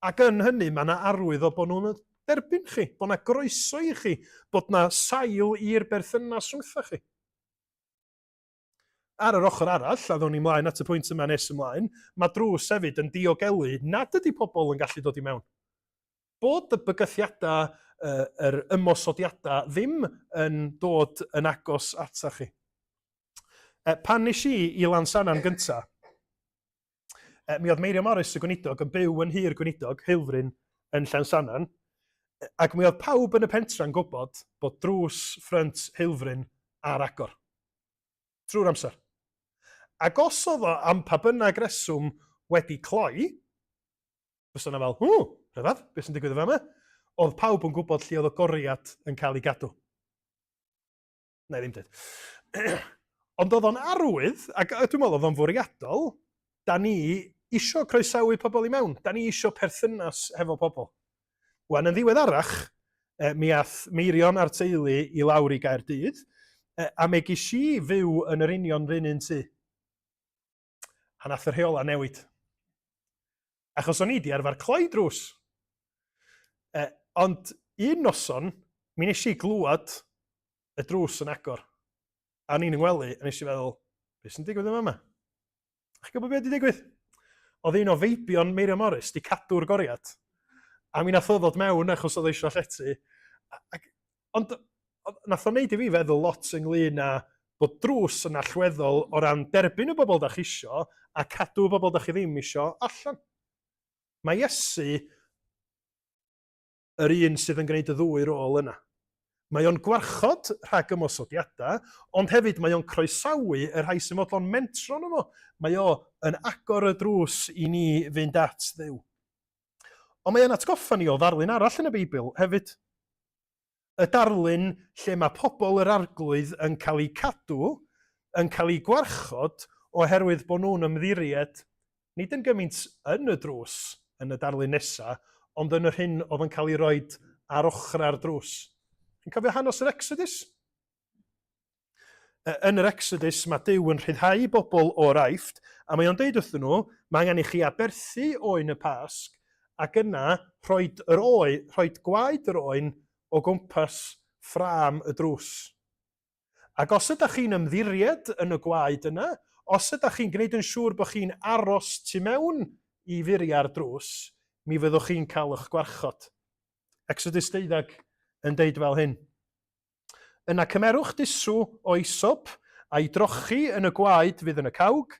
Speaker 1: Ac yn hynny, mae yna arwydd o bod nhw'n derbyn chi, bod yna groeso i chi, bod yna sail i'r berthynas rhwngthoch chi. Ar yr ochr arall, a ddown ni mlaen at y pwynt yma nes ymlaen, mae drws hefyd yn diogelu nad ydy pobl yn gallu dod i mewn. Bod y bygythiadau, yr ymosodiadau ddim yn dod yn agos atach chi. Pan nes i i Lansannan gyntaf, Mi oedd Meirion Morris, y gweinidog, yn byw yn nhŷ'r gweinidog, Heulfryn, yn Llansannan, ac mi oedd pawb yn y pentra'n gwybod bod drws ffrynt Heulfryn ar agor. Trwy'r amser. Ac os oedd o am pa bynnag reswm wedi cloi, fysa yna fel, ww, rhyfedd, beth sy'n digwydd yn fama? Oedd pawb yn gwybod lle oedd y goriad yn cael ei gadw. Na i ddim dweud. Ond oedd o'n arwydd, ac dwi'n meddwl oedd o'n fwriadol, da ni isio croesawu pobl i mewn, da ni isio perthynas hefo pobl. Wan, yn ddiweddarach, e, mi ath Meirion a'r teulu i lawr i Gaerdydd, e, a me ges i fyw yn yr union run un tŷ. A nath y rheola newid. Achos o'n i di arfer cloi drws. E, ond un noson, mi nes i glwad Y drws yn agor. A ni'n yngwely, a nes i feddwl, beth sy'n digwydd yma yma? Chi'n gwybod beth wedi digwydd? Oedd un o feibion Meirion Morris di cadw'r goriad. A mi nath o ddod mewn achos oedd eisiau llety. Ac, ond nath o wneud i fi feddwl lot ynglyn â bod drws yn allweddol o ran derbyn y bobl da chi isio a cadw y bobl da chi ddim isio allan. Mae Iesu yr un sydd yn gwneud y ddwy rôl yna. Mae o'n gwarchod rhag ymosodiadau, ond hefyd mae o'n croesawu y rhai sy'n fodlon mentro arno fo. Mae o yn agor y drws i ni fynd at Dduw. Ond mae o'n atgoffa ni o ddarlun arall yn y Beibl hefyd. Y darlun lle mae pobl yr Arglwydd yn cael eu cadw, yn cael eu gwarchod oherwydd bod nhw'n ymddiried nid yn gymaint yn y drws yn y darlun nesa, ond yn yr hyn oedd yn cael ei roed ar ochrau'r drws. Chi'n cofio hanes yr Exodus? Yn yr Exodus, mae Duw yn rhyddhau bobl o'r Aifft, a mae o'n deud wrthyn nhw, mae angen i chi aberthu oen y Pasg, ac yna rhoid yr oen, rhoid gwaed yr oen o gwmpas ffrâm y drws. Ac os ydych chi'n ymddiried yn y gwaed yna, os ydych chi'n gwneud yn siŵr bod chi'n aros tu mewn i furiau'r drws, mi fyddwch chi'n cael eich gwarchod. Exodus 12 yn deud fel hyn. Yna cymerwch dusw o isop a'i drochi yn y gwaed fydd yn y cawg,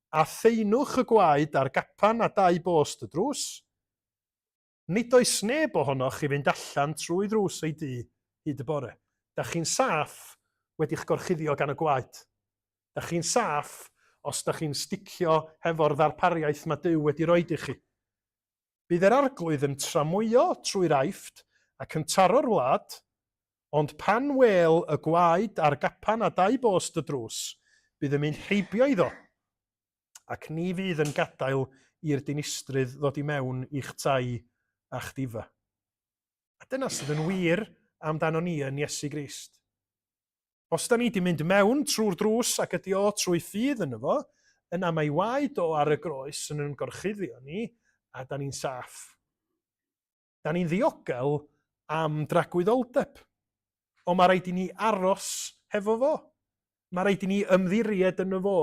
Speaker 1: a theinwch y gwaed ar gapan a dau bost y drws, Nid oes neb ohonoch i fynd allan trwy ddrws ei dŷ hyd y bore. Dach chi'n saff wedi'ch gorchuddio gan y gwaed. Dach chi'n saff os dach chi'n sticio hefo'r ddarpariaeth mae Duw wedi roid i chi. Bydd yr Arglwydd yn tramwyo trwy'r Aifft ac yn taro'r wlad, ond pan wêl y gwaed ar gapan a dau bost y drws, bydd yn mynd heibio iddo. ac ni fydd yn gadael i'r dinistrydd ddod i mewn i'ch tai a'ch difa. A dyna sydd yn wir amdano ni yn Iesu Grist. Os da ni wedi mynd mewn trwy'r drws ac ydi o trwy ffydd yno fo, yna mae waed o ar y groes yn yn gorchuddio ni a da ni'n saff. Da ni'n ddiogel am dragwyddoldeb. Ond mae rhaid i ni aros hefo fo. Mae rhaid i ni ymddiried yno fo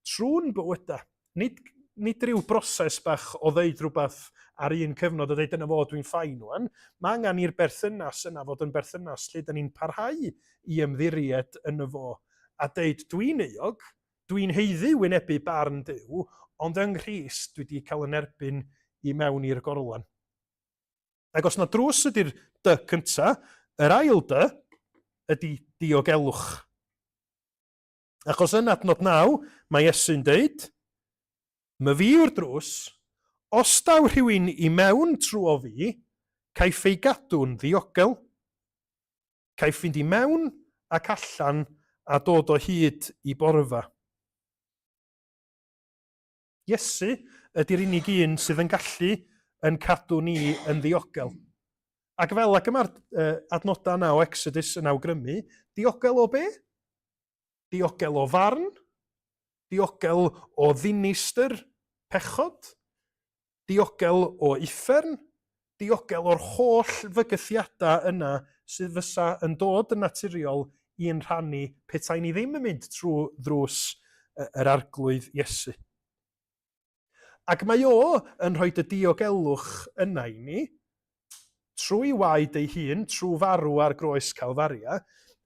Speaker 1: trwy'n bywydau. Nid, nid rhyw broses bach o ddeud rhywbeth ar un cyfnod a dweud dyna fo, dwi'n ffain wan. Mae angen i'r berthynas yna fod yn berthynas lle da ni'n parhau i ymddiried yno fo a deud dwi'n euog, dwi'n haeddu wynebu barn Duw, ond yng Nghrist dwi wedi cael yn erbyn i mewn i'r gorlan. Ac os na drws ydy'r dy cynta, yr ail dy ydy diogelwch. Achos yn adnod 9, mae Iesu'n deud, My fi yw'r drws, os daw rhywun i mewn trwy fi, caiff ei gadw'n ddiogel. Caiff fynd i mewn ac allan a dod o hyd i borfa. Iesu ydy'r unig un sydd yn gallu yn cadw ni yn ddiogel. Ac fel ac y mae'r uh, adnodau yna o Exodus yn awgrymu, diogel o be? Diogel o farn, diogel o ddinistr pechod, diogel o uffern, diogel o'r holl fygythiadau yna sydd fysa yn dod yn naturiol i'n rhan ni petai ni ddim yn mynd trwy ddrws yr Arglwydd Iesu. Ac mae o yn rhoi y diogelwch yna i ni, trwy waed ei hun, trwy farw ar groes Calfaria,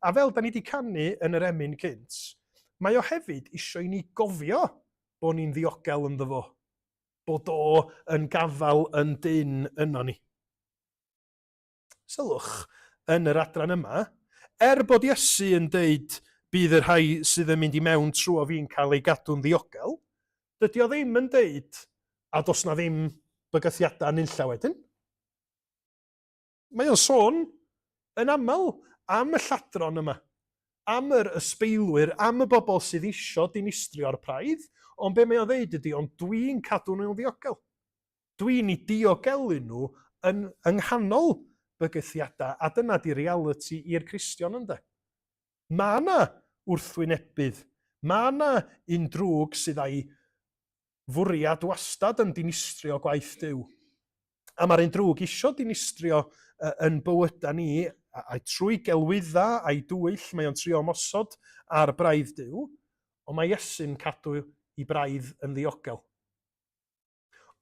Speaker 1: a fel da ni wedi canu yn yr emyn cynt, mae o hefyd isio i ni gofio bod ni'n ddiogel ynddo fo. bod o yn gafael yn dynn yno ni. Sylwch, yn yr adran yma, er bod Iesu yn deud bydd y rhai sydd yn mynd i mewn trwy fi'n cael ei gadw'n ddiogel, dydy o ddim yn deud a does na ddim bygythiadau nunlla wedyn. Mae o'n sôn yn aml am y lladron yma, am yr ysbeilwyr, am y bobl sydd isio dinistrio'r praidd, ond be mae o'n ddeud ydy, ond dwi'n cadw nhw'n ddiogel. Dwi'n i diogelu nhw yn yng nghanol bygythiadau, a dyna di realiti i'r Cristion ynde. Mae yna wrthwynebydd, mae yna un drwg sydd â'i fwriad wastad yn dinistrio gwaith Duw. A mae'r un drwg isio dinistrio yn bywydau ni A, a trwy gelwydda a'i dwyll mae o'n trio ymosod ar braidd Duw, ond mae Iesu'n cadw i braidd yn ddiogel.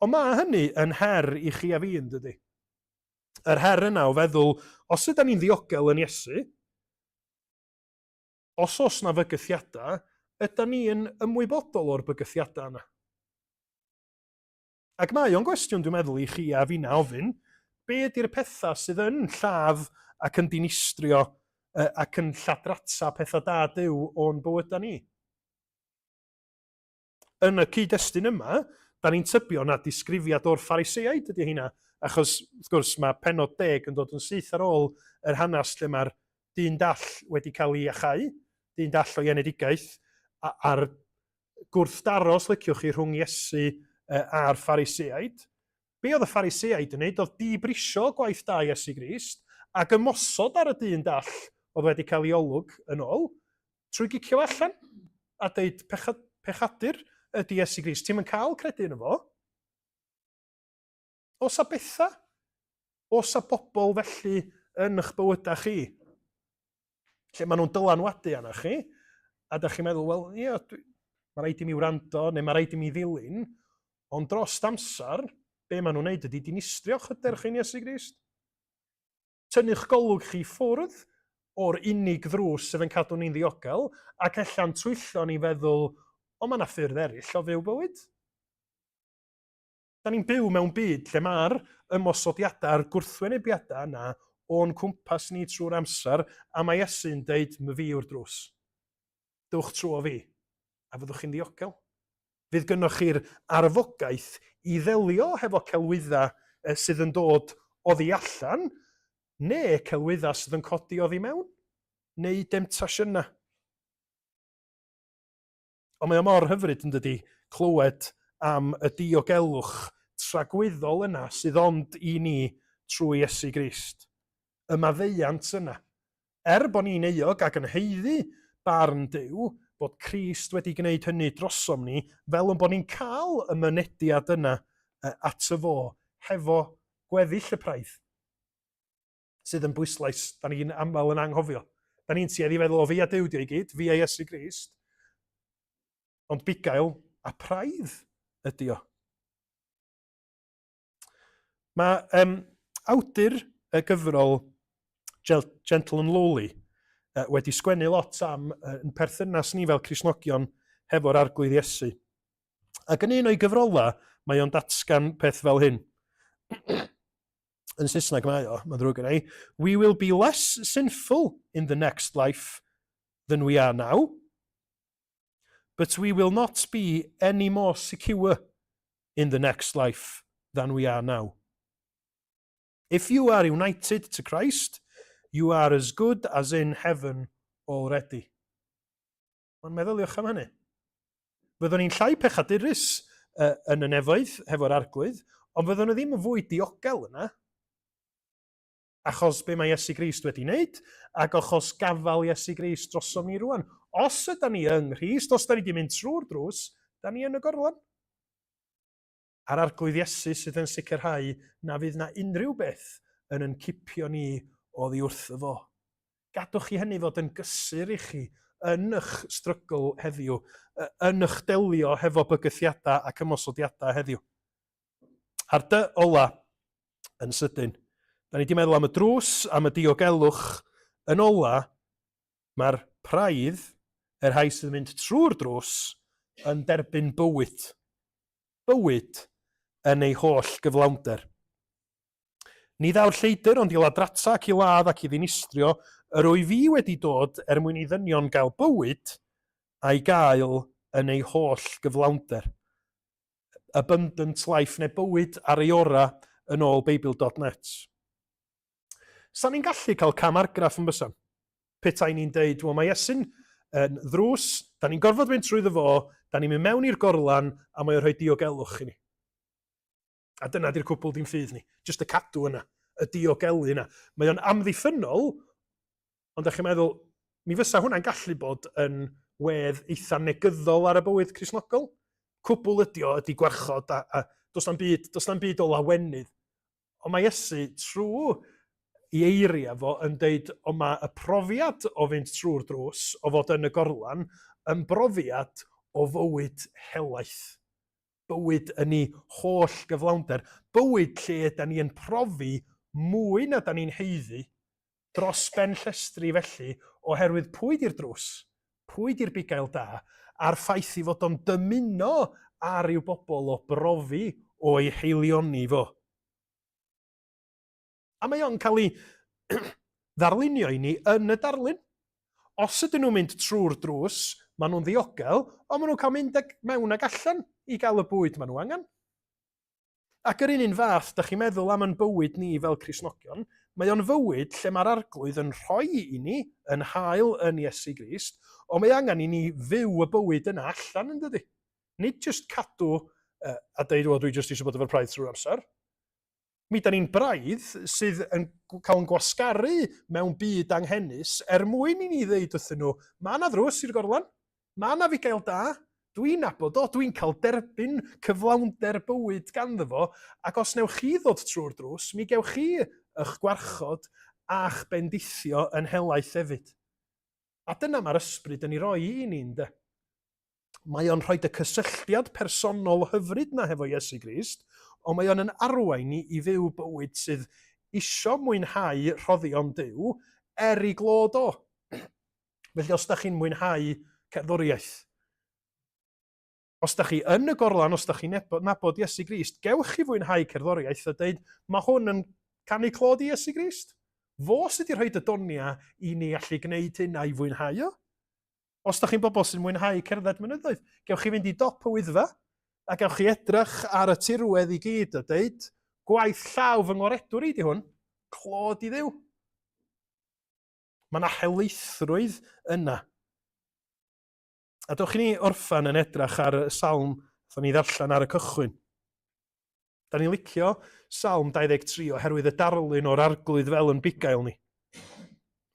Speaker 1: Ond mae hynny yn her i chi a fi, yn dydy? Yr her yna o feddwl, os ydy ni'n ddiogel yn Iesu, os oes na fygythiadau, ydy ni yn ymwybodol o'r bygythiadau yna? Ac mae o'n gwestiwn, dwi'n meddwl, i chi a finna ofyn, be ydy'r pethau sydd yn lladd ac yn dinistrio ac yn lladrata pethau da Duw o'n bywydau ni? Yn y cyd-destun yma, da ni'n tybio na disgrifiad o'r Phariseaid ydy heina, achos, wrth gwrs, mae pennod deg yn dod yn syth ar ôl yr hanes lle mae'r dyn dall wedi cael ei iachau, dyn dall o'i enedigaeth, a'r gwrthdaro, os liciwch chi, rhwng Iesu a'r Phariseaid. Be oedd y Phariseaid yn wneud oedd dibrisio gwaith da Iesu Grist ac ymosod ar y dyn dall oedd wedi cael ei olwg yn ôl trwy gicio allan a deud pechadur ydy Iesu Grist, ti'm yn cael credu yno fo. Oes 'a bethau? Oes 'a bobl felly yn eich bywydau chi? Lle maen nhw'n dylanwadu arnoch chi, a da chi'n meddwl, wel, ie, mae rhaid i mi wrando, neu mae rhaid i mi ddilyn, ond dros amser, be maen nhw'n neud ydy dinistrio'ch hyder chi'n Iesu Grist. Tynnu'ch golwg chi ffwrdd o'r unig ddrws sydd yn cadw ni'n ddiogel, ac ella'n twyllo ni feddwl, o, mae yna ffyrdd eraill o fyw bywyd. Da ni'n byw mewn byd lle mae'r ymosodiadau a'r gwrthwynebiadau yna o'n cwmpas ni trwy'r amser, a mae Iesu'n deud, my fi yw'r drws. Dewch trwy o fi, a fyddwch chi'n ddiogel. Fydd gynnoch chi'r arfogaeth i ddelio hefo celwyddau sydd yn dod oddi allan, neu celwyddau sydd yn codi oddi mewn, neu demtasiynau. Ond mae o mor hyfryd, yn dydy, clywed am y diogelwch tragwyddol yna sydd ond i ni trwy Iesu Grist. Y maddeuant yna. Er bod ni'n euog ac yn haeddu barn Duw, bod Crist wedi gwneud hynny drosom ni, fel yn bod ni'n cael y mynediad yna ato fo hefo gweddill y praidd. sydd yn bwyslais da ni'n aml yn anghofio. Da ni'n tueddu i feddwl, o fi a Duw di o i gyd, fi a Iesu Grist. Ond bugail a praidd ydy o. Mae um, awdur y gyfrol Gentle and Lowly uh, wedi sgwennu lot am uh, yn perthynas ni fel Cristnogion hefo'r Arglwydd Iesu. Ac yn un o'i gyfrolau, mae o'n datgan peth fel hyn. Yn Saesneg mae o, mae'n ddrwg gen i, we will be less sinful in the next life than we are now, but we will not be any more secure in the next life than we are now. If you are united to Christ, you are as good as in heaven already. Ond meddyliwch am hynny. Fyddwn ni'n llai pechadurus uh, yn y nefoedd hefo'r arglwydd, ond fyddwn nhw ddim yn fwy diogel yna. Achos be mae Iesu Grist wedi wneud, ac achos gafael Iesu Grist drosom ni rwan. Os yda ni yng Nghrist, os da ni wedi mynd trwy'r drws, da ni yn y gorlan. A'r Arglwydd Iesu sydd yn sicrhau na fydd na unrhyw beth yn yn cipio ni oddi wrtho fo. Gadwch i hynny fod yn gysur i chi yn ych strygl heddiw, yn ych delio hefo bygythiadau ac ymosodiadau heddiw. A'r dy ola, yn sydyn, da ni wedi meddwl am y drws, am y diogelwch, yn ola, mae'r praidd, y rhai sydd yn mynd trwy'r drws, yn derbyn bywyd. Bywyd yn ei holl gyflawnder. Ni ddaw'r lleidr ond i ladrata ac i ladd ac i ddinistrio, yr wyf fi wedi dod er mwyn i ddynion gael bywyd a'i gael yn ei holl gyflawnder. Abundant life neu bywyd ar ei orau yn ôl Beibl.net. Sa ni'n gallu cael cam argraff yn bysan? Petai ni'n deud, wel mae Iesu'n yn ddrws, da ni'n gorfod mynd trwyddo fo, da ni'n mynd mewn i'r gorlan a mae o'n rhoi diogelwch i ni. A dyna di'r cwbl di'n ffydd ni. Jyst y cadw yna, y diogelu yna. Mae o'n amddiffynnol, ond da chi'n meddwl, mi fysa hwnna'n gallu bod yn wedd eitha negyddol ar y bywyd Cristnogol. Cwbl ydi o, ydi gwarchod, a, a does na'm byd, does na'm byd o lawenydd. Ond mae Iesu, trwy i eiriau fo yn deud, o mae y profiad o fynd trwy'r drws, o fod yn y gorlan, yn brofiad o fywyd helaeth. Bywyd yn ei holl gyflawnder. Bywyd lle da ni yn profi mwy na da ni'n haeddu, dros ben llestri felly, oherwydd pwy di'r drws? Pwy di'r bugail da? A'r ffaith i fod o'n dymuno ar i'w bobl o brofi o'i haelioni fo. A mae o'n cael ei ddarlunio i ni yn y darlun. Os ydyn nhw'n mynd trwy'r drws, maen nhw'n ddiogel, ond maen nhw'n cael mynd ag mewn ag allan i gael y bwyd maen nhw angen. Ac yr un un fath, da chi'n meddwl am yn bywyd ni fel Cristnogion, mae o'n fywyd lle mae'r Arglwydd yn rhoi i ni, yn hael yn Iesu Grist, ond mae angen i ni fyw y bywyd yna allan, yn dydy? Nid jyst cadw uh, a deud, wel, dwi jyst eisiau bod efo'r praidd trwy'r amser. Mi da ni'n braidd sydd yn cael yn gwasgaru mewn byd anghenus er mwyn i ni ddeud wrthyn nhw, mae yna ddrws i'r gorlan, mae yna fugail da, dwi'n nabod o, dwi'n cael derbyn cyflawnder bywyd ganddo fo, ac os newch chi ddod trwy'r drws, mi gewch chi eich gwarchod a'ch bendithio yn helaeth hefyd. A dyna mae'r ysbryd yn ei roi i ni, ynde? Mae o'n rhoi y cysylltiad personol hyfryd na hefo Iesu Grist, ond mae o'n yn arwain ni i fyw bywyd sydd isio mwynhau rhoddion Duw er i glod o. Felly os da chi'n mwynhau cerddoriaeth, os da chi yn y gorlan, os da chi'n nabod Iesu Grist, gewch chi fwynhau cerddoriaeth a dweud, mae hwn yn canu clod i Iesu Grist. Fo sydd wedi rhoi y doniau i ni allu gwneud hyn a'i fwynhau o. Os da chi'n bobl sy'n mwynhau cerdded mynyddoedd, gewch chi fynd i dop y Wyddfa a gewch chi edrych ar y tirwedd i gyd a deud, gwaith llaw fy ngwaredwr i di hwn, clod i Dduw. Mae yna helaethrwydd yna. A dewch i ni orffen yn edrych ar y salm wnaethon ni ddarllen ar y cychwyn. Da ni'n licio Salm 23 oherwydd y darlun o'r arglwydd fel yn bugail ni.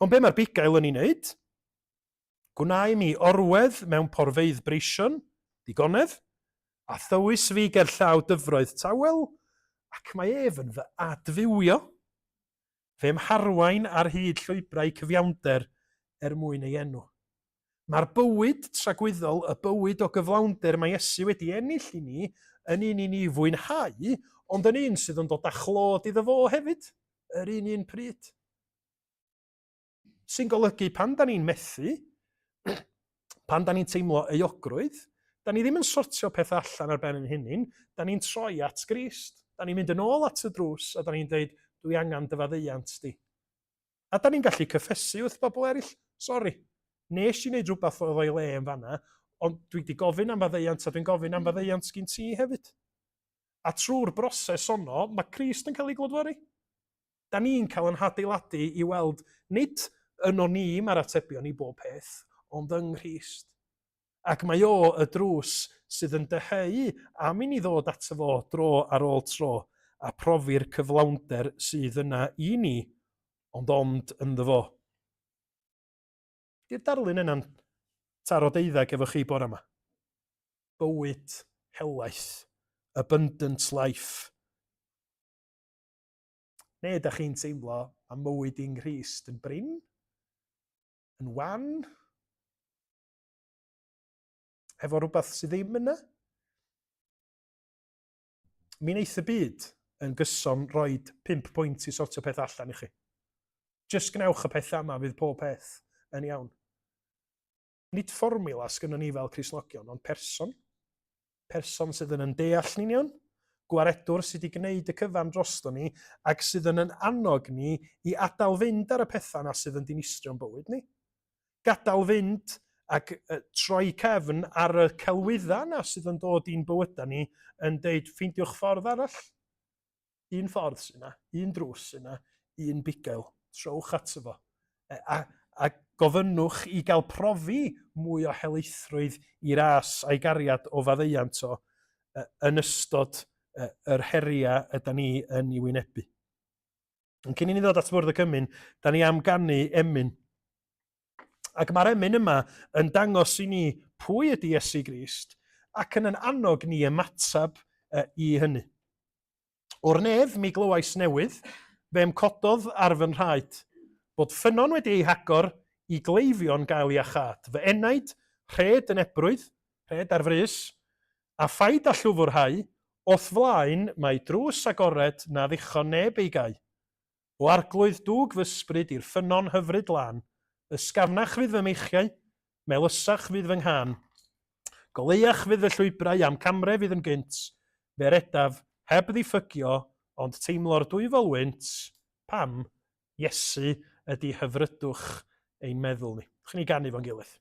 Speaker 1: Ond be mae'r bugail yn ei wneud? Gwna i mi orwedd mewn porfeydd breision, digonedd, a thywys fi gerllaw dyfroedd tawel, ac mae ef yn fy adfywio. Fe'm harwain ar hyd llwybrau cyfiawnder er mwyn ei enw. Mae'r bywyd tragwyddol, y bywyd o gyflawnder mae Iesu wedi ennill i ni, yn un i ni fwynhau, ond yn un sydd yn dod â chlod iddo fo hefyd, yr un un pryd. Sy'n golygu pan da ni'n methu, pan da ni'n teimlo euogrwydd, da ni ddim yn sortio pethau allan ar ben yn hunain, da ni'n troi at Grist. Da ni'n mynd yn ôl at y drws a da ni'n deud, dwi angen dy faddeuant di. A da ni'n gallu cyffesu wrth bobl eraill, sori, nes i wneud rhywbeth oedd o'i le yn fanna, ond dwi wedi gofyn am faddeuant a dwi'n gofyn am faddeuant gyn ti hefyd. A trwy'r broses honno, mae Crist yn cael ei glodfori. Da ni'n cael yn hadeiladu i weld nid yno ni mae'r atebion i bob peth, ond yng Nghrist. Ac mae o y drws sydd yn dyheu am i ni ddod ato fo dro ar ôl tro a profi'r cyflawnder sydd yna i ni, ond ond ynddo fo. Di'r darlun yna'n taro deuddeg efo chi bore yma? Bywyd helaeth, abundant life. Neu ydych chi'n teimlo am mywyd yng Nghrist yn brin? Yn wan? Hefo rhywbeth sydd ddim yna? Mi wneith y byd yn gyson rhoi 5 pwynt i sortio peth allan i chi. Jyst gwnewch y pethau yma, fydd pob peth yn iawn. Nid fformiwla sgynnon ni fel Cristnogion, ond person. Person sydd yn yn deall ni'n iawn, gwaredwr sydd wedi gwneud y cyfan drosto ni ac sydd yn yn annog ni i adael fynd ar y pethau na sydd yn dinistrio'n bywyd ni. Gadael fynd ac troi cefn ar y celwyddau na sydd yn dod i'n bywydau ni yn deud ffeindiwch ffordd arall. Un ffordd sy'n yna, un drws sy'n yna, un bugail. Trowch ato fo. A, a gofynnwch i gael profi mwy o helaethrwydd i ras a'i gariad o faddeuant o yn ystod yr heriau yda ni yn ei wynebu. Ond cyn i ni ddod at fwrdd y cymun, da ni am ganu emyn. Ac mae'r emyn yma yn dangos i ni pwy ydy Iesu Grist ac yn yn annog ni ymateb i hynny. O'r nef mi glywais newydd, fe'm cododd ar fy nhraed, bod ffynnon wedi ei hagor i gleifion gael iachâd. Fy enaid, rhed yn ebrwydd, rhed ar frys, a phaid â llwfrhau, o'th flaen mae drws agored na ddichon neb ei gau. O Arglwydd, dwg fy ysbryd i'r ffynnon hyfryd lân, ysgafnach fydd fy meichiau, melysach fydd fy nghân. Goleuach fydd fy llwybrau a'm camre fydd yn gynt, fe redaf, heb ddiffygio, ond teimlo'r dwyfol wynt, pam, Iesu ydy hyfrydwch ein meddwl ni. Chyn ni ganu fo'n gilydd.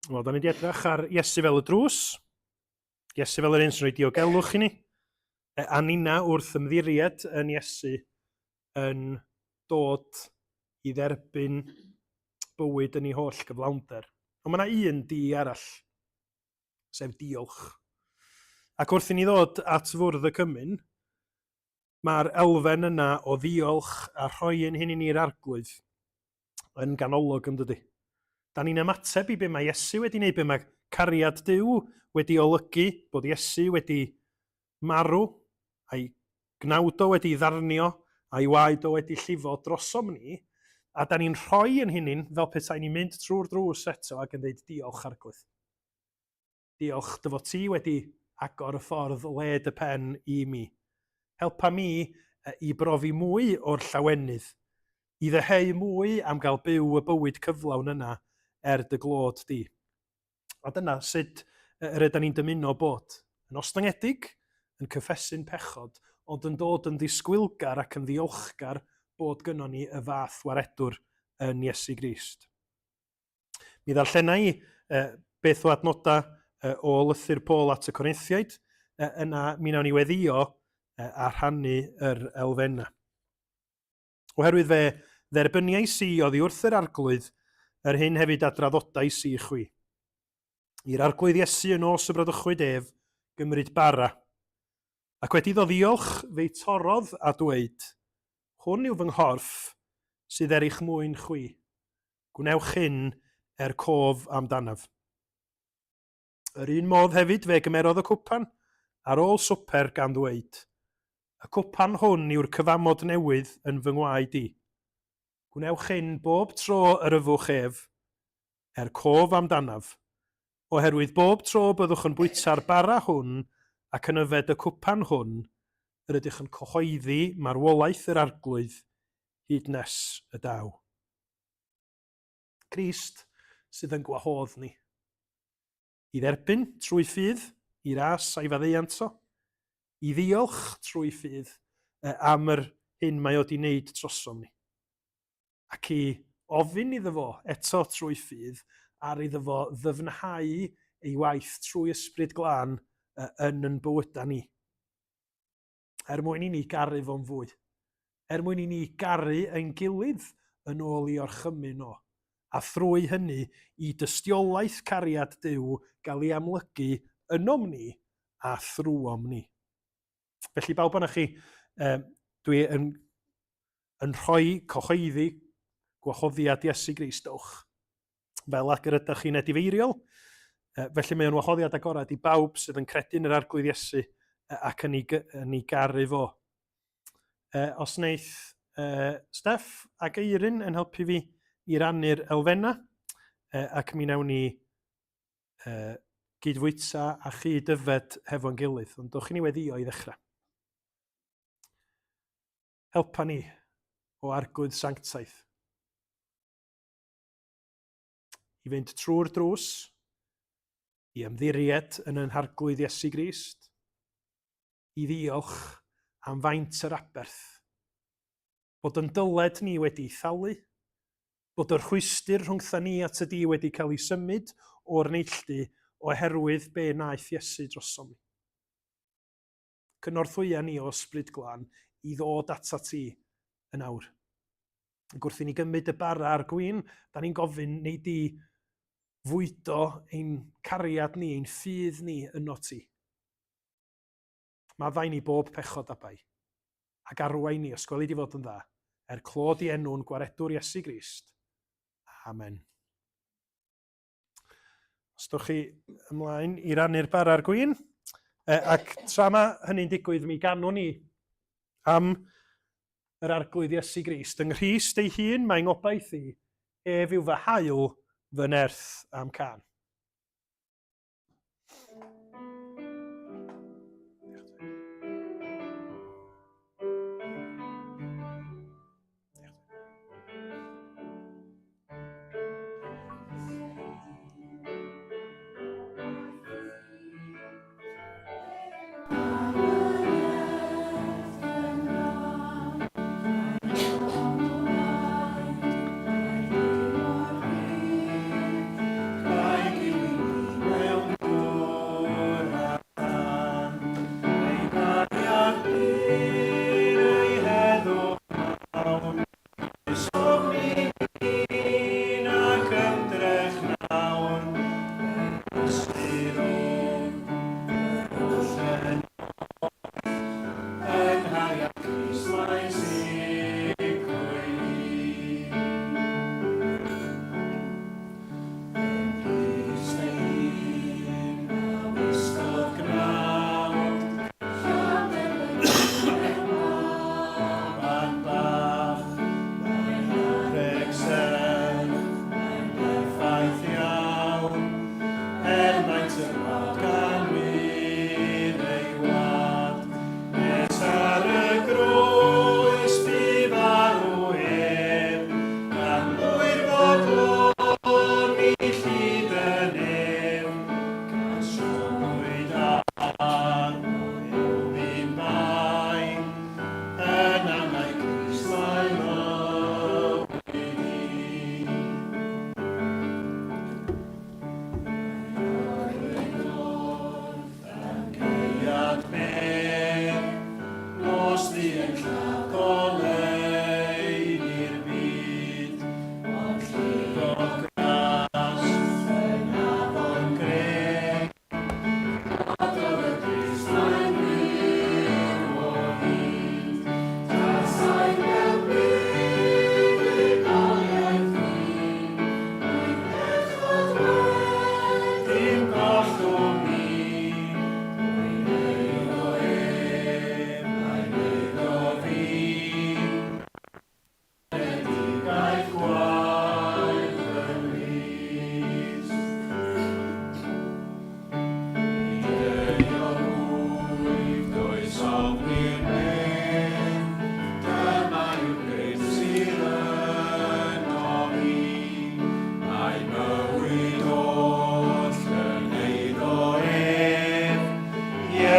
Speaker 1: Wel, da ni wedi edrych ar Iesu fel y drws, Iesu fel yr un sy'n rhoi diogelwch i ni, e, a nina wrth ymddiried yn Iesu yn dod i dderbyn bywyd yn ei holl gyflawnder. Ond mae yna un di arall, sef diolch. Ac wrth i ni ddod at fwrdd y cymun, mae'r elfen yna o ddiolch a rhoi ein hunain i'r arglwydd yn ganolog yn dydy. Da ni'n ymateb i be mae Iesu wedi wneud, be mae cariad Duw wedi olygu, bod Iesu wedi marw, a'i gnawd o wedi ddarnio, a'i waed o wedi llifo drosom ni, a da ni'n rhoi yn hunain fel petai ni'n mynd trwy'r drws eto ac yn dweud diolch arglwydd. Diolch dy fod ti wedi agor y ffordd led y pen i mi. Helpa mi i brofi mwy o'r llawenydd, i ddyheu mwy am gael byw y bywyd cyflawn yna er dy glod di. A dyna sut yr ydan ni'n dymuno bod, yn ostyngedig, yn cyffesu'n pechod, ond yn dod yn ddisgwylgar ac yn ddiolchgar bod gynnon ni y fath waredwr yn Iesu Grist. Mi ddarllena i beth o adnodau o lythyr Paul at y Corinthiaid, yna mi wnawn ni weddio a rhannu yr elfennau. Oherwydd fe dderbyniais i oddi wrth yr arglwydd yr hyn hefyd a draddodais i chwi. I'r arglwydd Iesu y nos y bradychwyd ef gymryd bara. Ac wedi iddo ddiolch, fe'i torrodd a dweud, Hwn yw fy nghorff sydd er eich mwyn chwi. Gwnewch hyn er cof amdanaf. Yr un modd hefyd fe gymerodd y cwpan ar ôl swper gan ddweud, Y cwpan hwn yw'r cyfamod newydd yn fy ngwaed i. Gwnewch hyn bob tro yr yfwch ef, er cof amdanaf, oherwydd bob tro byddwch yn bwyta'r bara hwn ac yn yfed y cwpan hwn, yr ydych yn cyhoeddi marwolaeth yr Arglwydd hyd nes y daw. Crist sydd yn gwahodd ni i dderbyn trwy ffydd i ras a'i faddeuant o, i ddiolch trwy ffydd am yr hyn mae o 'di wneud trosom ni, ac i ofyn iddo fo eto trwy ffydd ar iddo fo ddyfnhau ei waith trwy Ysbryd Glân yn yn bywydau ni. Er mwyn i ni garu fo'n fwy. Er mwyn i ni garu ein gilydd yn ôl i orchymyn o, a thrwy hynny i dystiolaeth cariad Duw gael ei amlygu ynom ni a thrwom ni. Felly bawb ohonoch chi, um, dwi yn, yn rhoi cyhoeddi gwahoddiad Iesu Grist, dewch fel ag yr ydych chi'n edifeiriol. Felly mae o'n wahoddiad agored i bawb sydd yn credu yn yr Arglwydd Iesu ac yn ei, yn ei garu fo. Os wneith Steff ac Eirin yn helpu fi i rannu'r elfennau, ac mi wnawn ni gyd-fwyta a chyd-yfed hefo'n gilydd, ond dowch i ni weddio i ddechrau. Helpa ni o Arglwydd Sanctaidd i fynd trwy'r drws, i ymddiried yn yn Harglwydd Iesu Grist, i ddiolch am faint yr aberth, bod yn dyled ni wedi thalu, bod y rhwystr rhwngtha ni at y di wedi cael ei symud o'r neilltu oherwydd be wnaeth Iesu drosom ni. Cynorthwya ni o Ysbryd Glân i ddod atat ti yn awr. Ac wrth i ni gymryd y bara a'r gwin, da ni'n gofyn, nei di fwydo ein cariad ni, ein ffydd ni yno ti. Maddau ni bob pechod a bai, ac arwain ni, os gweli di fod yn dda, er clod i enw'n Gwaredwr Iesu Grist. Amen. Os dwch chi ymlaen i rannu'r bara a'r gwin, e, ac tra mae hynny'n digwydd, mi ganwn ni am yr Arglwydd Iesu Grist. Yng Nghrist ei hun mae ngobaith i, ef yw fy haul, fy nerth a'm cân.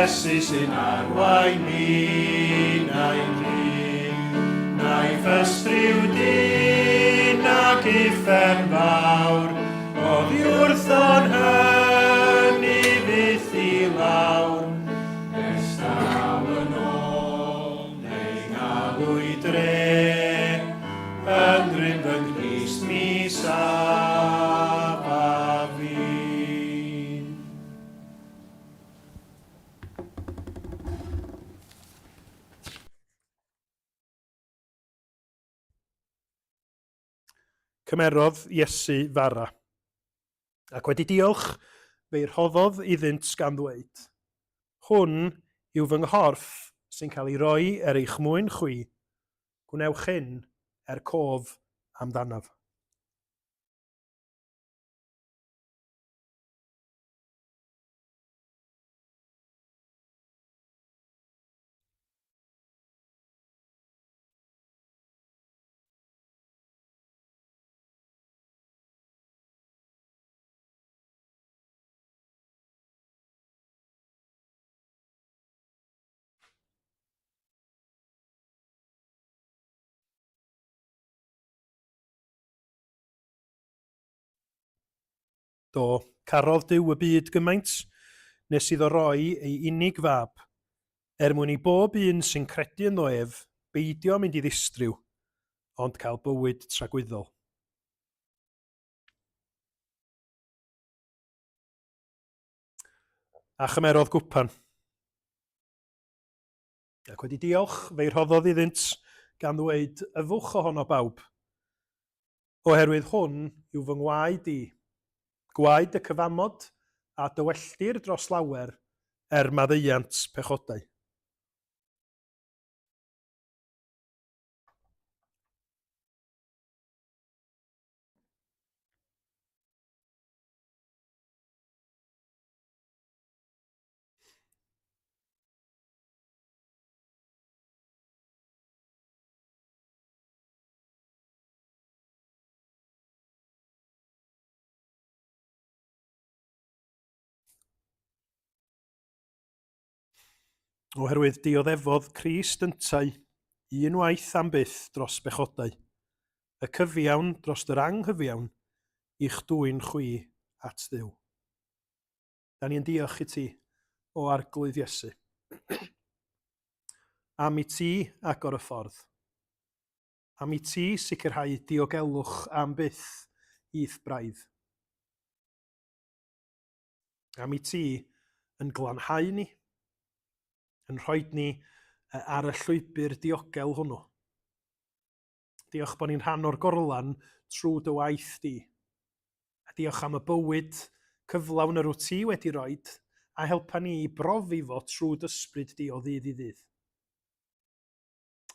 Speaker 1: Iesu sy'n arwain minnau'n rhydd. Naiff ystryw dyn ac uffern fawr, oddi wrtho'n hynny fyth i lawr. Ers daw yn ôl, neu ngalw i dre, yn rym fy Nghrist mi saf a fi. Cymerodd Iesu fara, ac wedi diolch, fe'i rhoddodd iddynt gan ddweud, Hwn yw fy nghorff sy'n cael ei roi er eich mwyn chwi, gwnewch hyn er cof amdanaf. Do, carodd Duw y byd gymaint, nes iddo roi ei unig fab, er mwyn i bob un sy'n credu ynddo ef beidio mynd i ddistryw, ond cael bywyd tragwyddol. A chymerodd gwpan. Ac wedi diolch, fe'i rhoddodd iddynt, gan ddweud, Yfwch ohono bawb, oherwydd hwn yw fy ngwaed i, gwaed y cyfamod a dywelltir dros lawer er maddeuant pechodau. Oherwydd dioddefodd Crist yntau un waith am byth dros bechodau, y cyfiawn dros yr anghyfiawn, i'ch dwyn chwi at Dduw. Da ni'n diolch i ti, o Arglwydd Iesu, am i ti agor y ffordd, am i ti sicrhau diogelwch am byth i'th braidd, am i ti yn glanhau ni, yn rhoi ni ar y llwybr diogel hwnnw. Diolch bod ni'n rhan o'r gorlan trwy dy waith di. A diolch am y bywyd cyflawn yr wyt ti wedi roed, a helpa ni i brofi fo trwy d'ysbryd di o ddydd i ddydd.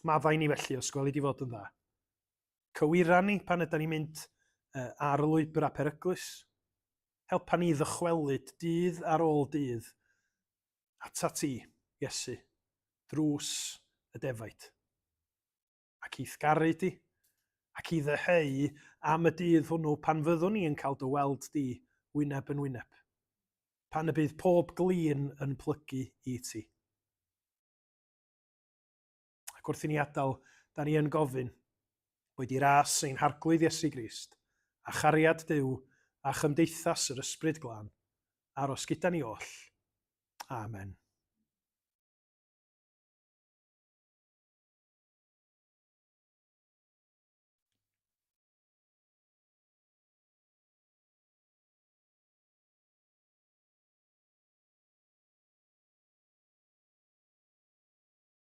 Speaker 1: Maddau ni felly os gweli di fod yn dda. Cywira ni pan yda ni'n mynd ar y lwybr a peryglus. Helpa ni ddychwelyd dydd ar ôl dydd atat ti, Iesu, drws y defaid. Ac i'th garu di, ac i ddyheu am y dydd hwnnw pan fyddwn ni yn cael dy weld di wyneb yn wyneb, pan y bydd pob glin yn plygu i ti. Ac wrth i ni adael, da ni yn gofyn, boed i ras ein Harglwydd Iesu Grist, a chariad Duw, a chymdeithas yr Ysbryd Glân, aros gyda ni oll. Amen.